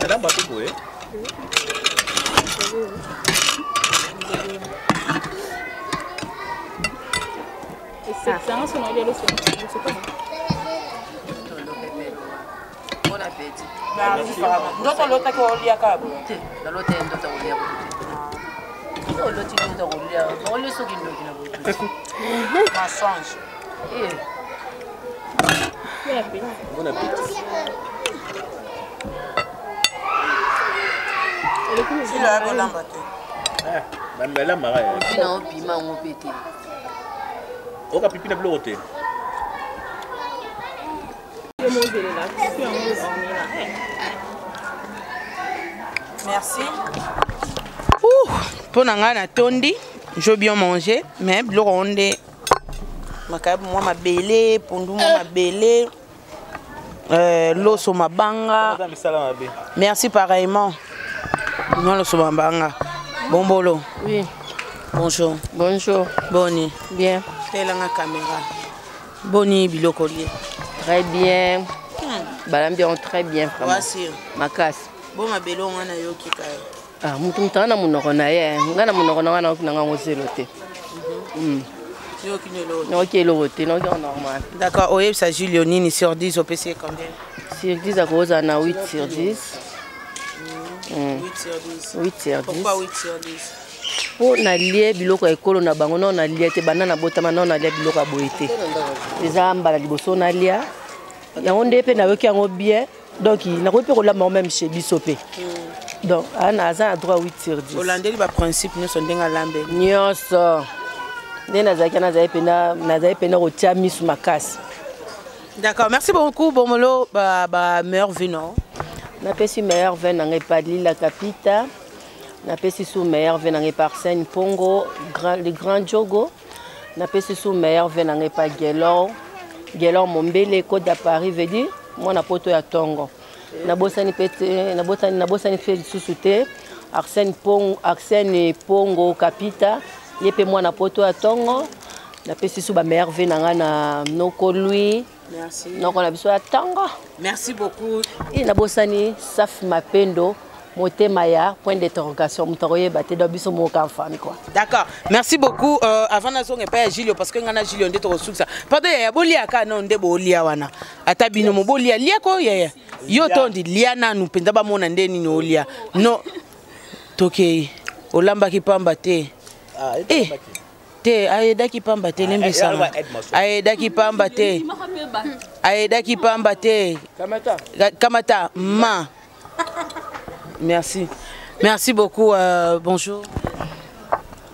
Alamba mpe boye. Esekisanga so na olia loso loso. Bon appétit. Ndoto olotaki oliaka boye? Te, nalota ye ndoto kolia butu te. Oloti ndoto kolia, olia soki ndoki na butu. Mensonge. Bon appétit. Bon appétit. Silo ya kolamba te. Balambaka ya. Mpina opima yango mpe te. Oka pipi na biloko te. Yo mozelela su yango ornela. Merci. Mpo na ngai natondi, j'ai bien mangé, mais biloko yango nde makayabu mwa mabele, pondu mwa mabele, loso mabanga. Eza misala mabe. Merci pareillement. Mwa loso mabanga bombolo. Oui. Bonjour. Bonjour. Boni? Bien. Telanga caméra. Boni biloko lie? Très bien. Balambi yango très bien vraiment. Wasi. Makasi. Bo mabele onga nayoki ka ye. Ah, mutu mutu aza na monoko na ye. Ngai na monoko na ngai nayoki na ngai yango zelo te. Yoki no eloko? Nayoki eloko te, nayoki yango normal. D'accord. Oyebisa Julio nini? Sur 10 opesi ye combien? Sur 10 akozala na 8 sur 10. 8 sur 10? 8 sur 10. Pourquoi 8 sur 10? Mpo nalie biloko ya ekolo na bango nao nalia te. Banda nabotama nao nalia biloko ya boye te. Eza mbala liboso nalia yango nde mpe nayoki yango bien. Donc nakoki mpe kolamba yango même chez biso mpe. Donc ana aza na droit 8 sur 10. Olandeli baprincipe nyonso ndenge alambeli? Nyonso nde nazalaki, nazali mpena kotia misu makasi. D'accord, merci beaucoup Bomolo. Ba meilleur vœu no? Napesi meilleur vœu na ngai pa Lila Kapita. Napesi su meilleur vœu na ngai par Arsène Pongo grand, le grand jogo. Napesi su meilleur vœu na ngai pa Gelor, Gelor Mombele Côte à Paris, veut dire mwana poto ya ntongo. Nabosani mpe te, nabosani mpe lisusu te Arsène Pongo, Arsène Pongo Kapita, ye mpe mwana poto ya ntongo. Napesi su bameilleur vœu na ngai na noko Lui. Merci. Noko na biso ya ntongo. Merci beaucoup. E nabosani Saf Mapendo. Motema ya point d'interrogation, moto akoyeba te, donc biso moko kaka famille quoi. D'accord. Merci beaucoup. Avant nazonga epai ya Julio parce que nga na Julio nde tokosukisa. Pardon yaya, boliaka non nde bolia wana. Ata bino mo bolia liako yaya. Yo tondi lia nanu mpenza bamona nde nini olia. No. Tokei. Olambaki pamba te. Eh. Te ayedaki pamba te limbisanga. Ayedaki pamba te. Ayedaki pamba te. Kamata. Kamata ma. Merci. Merci beaucoup. Bonjour.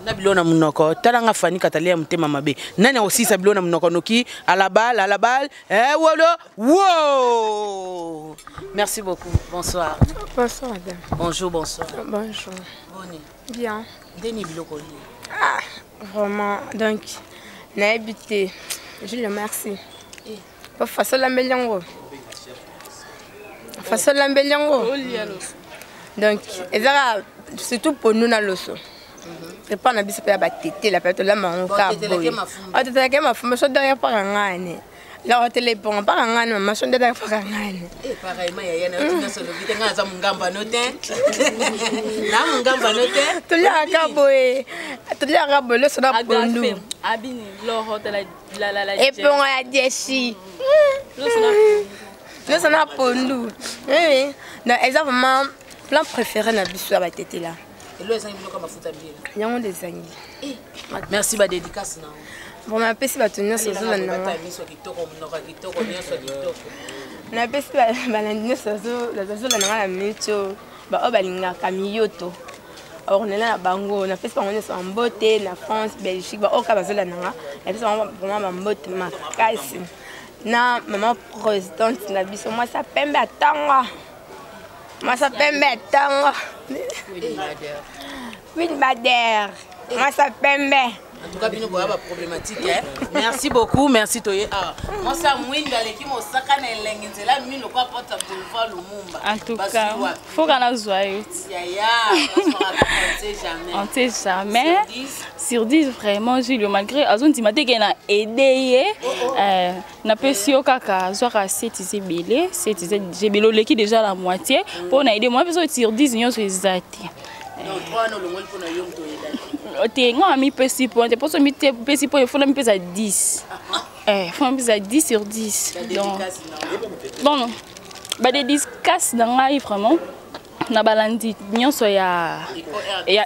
Na bilo na munoko tala nga Fanny Katalia motema mabe nani akosisa bilo na munoko noki à la balle à la balle eh wolo wo. Merci beaucoup. Bonsoir. Bonsoir madame. Bonjour, bonsoir. Bonjour. Boni. Bien. Ndeni biloko li. Ah, vraiment donc nayebi te. Je le remercie. Eh. Ba fasola mbeli yango. Fasola mbeli yango. Donc ezaka surtout pondu na loso. Epa na biso mpe ya batetela mpe tolamba yango kaka boye. Otetelaki mafumba so daya mpaka ngani. La otele eponga mpaka ngani mama so ndedaka mpaka ngani. Eh, pareillement yaya na yo nyonso olobi te, ngai aza mongamba no te, na mongamba no te. Toliaka boye, toliaka boye loso na pondu. Abini loro la eponga ya diesi loso na pondu. Oui, non, eza vraiment plan préféré na biso ya batetela. Elo ezangi biloko ya mafuta mbila. Yango nde ezangi. Merci, badédicace na Bon, napesi bato nyonso ozolanda nga. Miso kitoko, monoko ya kitoko, nyonso ya kitoko. Napesi balandi nyonso bazolanda nga na minute oyo, baoyo balingaka miyoto ornela na bango, napesi bango nyonso bambote na France, Belgique, baoyo kaka bazolanda nga, napesi bango vraiment bambote makasi. Na mama présidente na biso, mwasi ya pembe atanga, mwasi ya pembe atanga, Queen Bader, mwasi ya pembe. En tout cas, bino boya ba problématique hein. Merci beaucoup, merci Toye. Ah, mwasa mwinda leki mosaka na elengi nzela mino kwa porte boulevard Lumumba. En tout Bazwi cas, wapi? faut qu'on a joyeux. Yaya, on sait jamais. On sait jamais. Sur 10. Sur 10 vraiment Julio malgré azon ndima te ke na aidé ye. Napesi yo kaka zwaka 7 eza ebele, 7 eza ebele, oleki déjà la moitié mpo na aidé moi mpe sur 10 nyonso eza te. Donc, 3 no longoli pona yo moto oyedaki. Te, nga mipesi point te, mposo mipesi point, fona mipesa 10. Fona mipesa 10 sur 10. Donc, Dédicace na. Bon, badédicace na ngai vraiment na balandi nyonso ya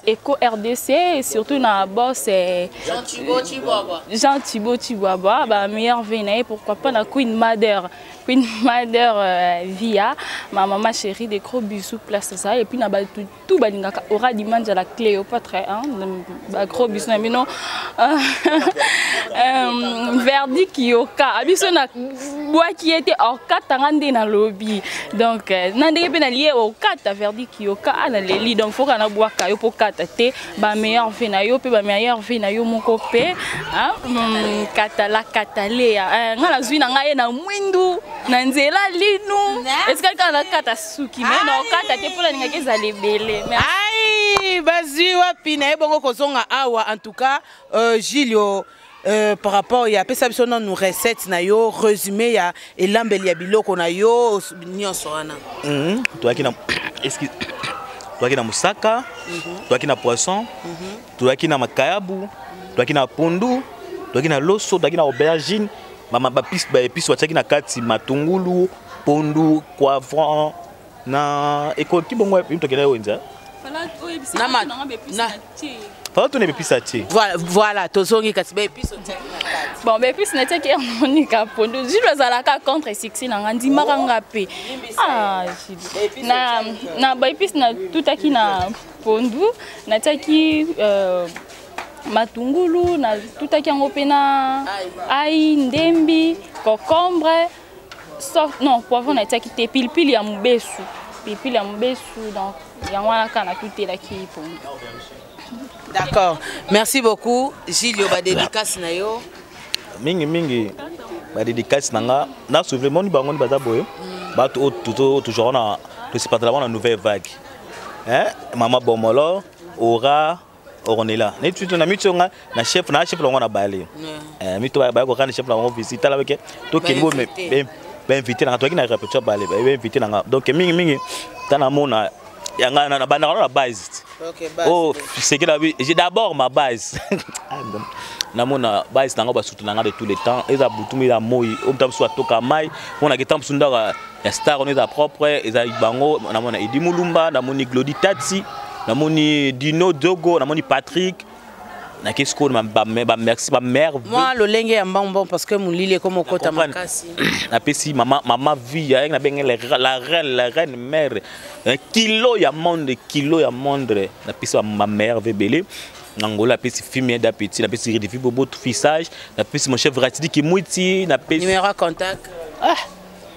Eco RDC et surtout na boss Jean Thibaut Chibwabwa. Jean Thibaut Chibwabwa, ba meilleur vœu na ye, pourquoi pas na Queen Mother, Queen Mother Via, ma maman chérie, des gros bisous place ça et puis na ba tout tout balingaka aura dimanja la Cléopâtre hein, ba gros bisous na bino. Verdi Kiyoka abiso na bwaki ete okata nga nde na lobi, donc na ndenge mpe na lie okata Verdi Kiyoka ana leli, donc faut kana bwaka yo po kata te, ba meilleur vœu na yo mpe ba meilleur vœu na yo moko mpe hein, katala katalea nga nazwi na ngai ye na mwindu na nzela linu esikali kaka nakata suki me na okata te mpo nalingaki ezala ebele. Merci. Ai, bazwi wapi na ye bongo kozonga awa. En tout cas, Gilio, par rapport ya apesa biso nanu recette na yo, résumé ya elambeli ya biloko na yo nyonso wana. Toyaki na, excuse, toyaki na mosaka, toyaki na poisson, toyaki na makayabu, toyaki na pondu, toyaki na loso, toyaki na aubergine, baépice batiaki na kati, matungulu, pondu, poivron na ekoki bongo tokenda wenza. Fala tuna baépice atie. Voilà, voilà, tozongi kasi baépice otiaki na kati. Bon, baépice natiaki harmonika pondu. Jules azalaka contre succès na nga, ndimaka nga mpe. Ah, Jules. Na baépice natutaki na pondu, natiaki matungulu, natutaki yango mpe na ai, ndembi, concombre, sauf non poivron natiaki te, pilipili ya mobesu, pilipili ya mobesu. Donc yango wana kaka natutelaki pondu. D'accord, merci beaucoup Gilio, badédicace na yo. Mingi mingi badédicace na nga na souvenir moni bango ni baza boye, bato oyo toujours na tosipatela bango na nouvelle vague hein, mama Bomolo, Ora Ornella, neti na miti nga na chef na chef longo na bale. Mito baya kokana chef na bango visite, tala beke tokende bo bainvité nanga, toyaki na répétition bale bainvité nanga. Donc mingi mingi tana mona Yanga na bandaka na base. Ok, base. Oh, c'est que j'ai d'abord ma base. Namona base nanga basoutenanga de tous les temps. Eza butu eza moi, omta mosusu atoka mai, mona ke ntango mosusu ndako ya star ono eza propre, eza bango. Namona Edi Mulumba, namoni Glodi Tati, namoni Dino Dogo, namoni Patrick. Nake sikoyo bamerci, bamare. Mwa lolenge ya mbambo, parce que molili ekoma okota makasi. Napesi mama, mama vie ayaki, nabenge la reine, la reine mère, kilo ya monde, kilo ya monde. Napesi bamare ebele na Angola, napesi Fimie d'Appétit, napesi Redifi Bobo Fissage, napesi mon chef Ratidi Kimwiti, napesi Numéro ya contact? Ah,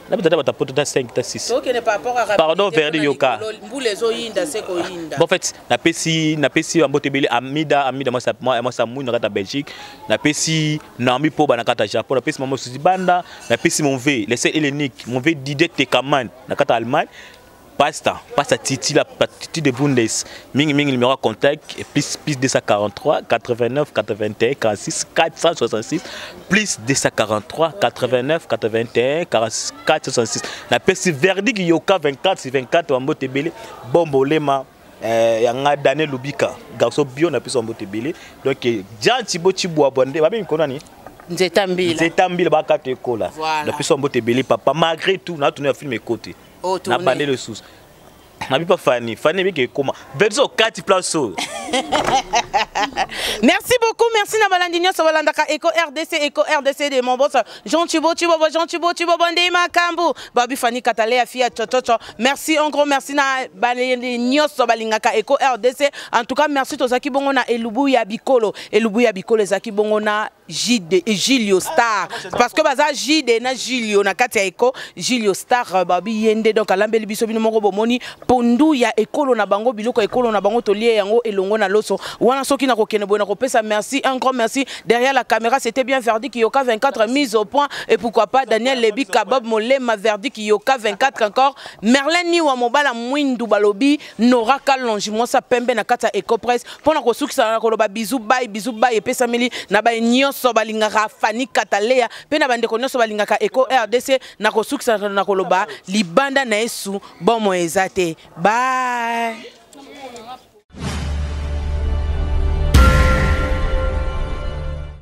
napesi tata bato poto ta 5 ta 6. Tokende par rapport à Pardon, Verdi Yoka. Mbula ezoyinda se koyinda. Bon, en fait, napesi bambote ebele. Amida, Amida mwasa mwindu na kati ya Belgique, napesi Naomi Poba na kati ya Japon, napesi mama Suzi Banda, napesi mon v le seul hellénique, mon v Didier Tekaman na kati ya Allemagne, pasta Titi, la Titi de Bundes. Mingi mingi, numéro contact et plus 243 89 81 46 466, plus 243 89 81 46 466. Napesi Verdict Yoka 24 sur 24, bambote ebele. Bombolema yanga Daniel Lubika, garçon bio, napesi bambote ebele. Donc Jean Thibaut Chibwabwa nde babengi kono nani? Nzeta Mbila. Nzeta Mbila, bakata ekola. Voilà. Napesi bambote ebele, papa. Malgré tout, natuni ya film ekote. Oh, na bande lisusu nabi pa Fani, Fani ebiki ekoma verso okati place oyo. Merci beaucoup, merci na balandi nyonso balandaka Eco RDC, Eco RDC de mon boss Jean Thibaut Chibobo, Jean Thibaut Chibobo nde makambo babi Fani Katale ya fia chochocho. Merci, un gros merci na balandi nyonso balingaka Eco RDC. En tout cas, merci. Tozaki bongo na elubu ya bikolo, elubu ya bikolo ezaki bongo na JD Gilio Star, parce que baza JD na Gilio na kati ya Eco. Gilio Star babi yende, donc alambeli biso. Bino moko bomoni pondu ya ekolo na bango, biloko ekolo na bango, tolie yango elongo na loso wana. Soki na kokende boye, na kopesa merci, un grand merci. Derrière la caméra, c'était bien Verdi Kiyoka 24, mise au point, et pourquoi pas Daniel Lebi Kabob Molema, Verdi Kiyoka 24 encore, Merlin Niwa Mobala Mwindu, balobi Nora Kalonji mwasa pembe na kati ya Ecopress. Mpona kosukisa na koloba bisou bye, bisou bye epesameli na baye nyonso balingaka Fani Katalea mpe na bandeko nyonso balingaka Eco RDC. Na kosukisa na koloba libanda na Yesu bomo eza te. Bye.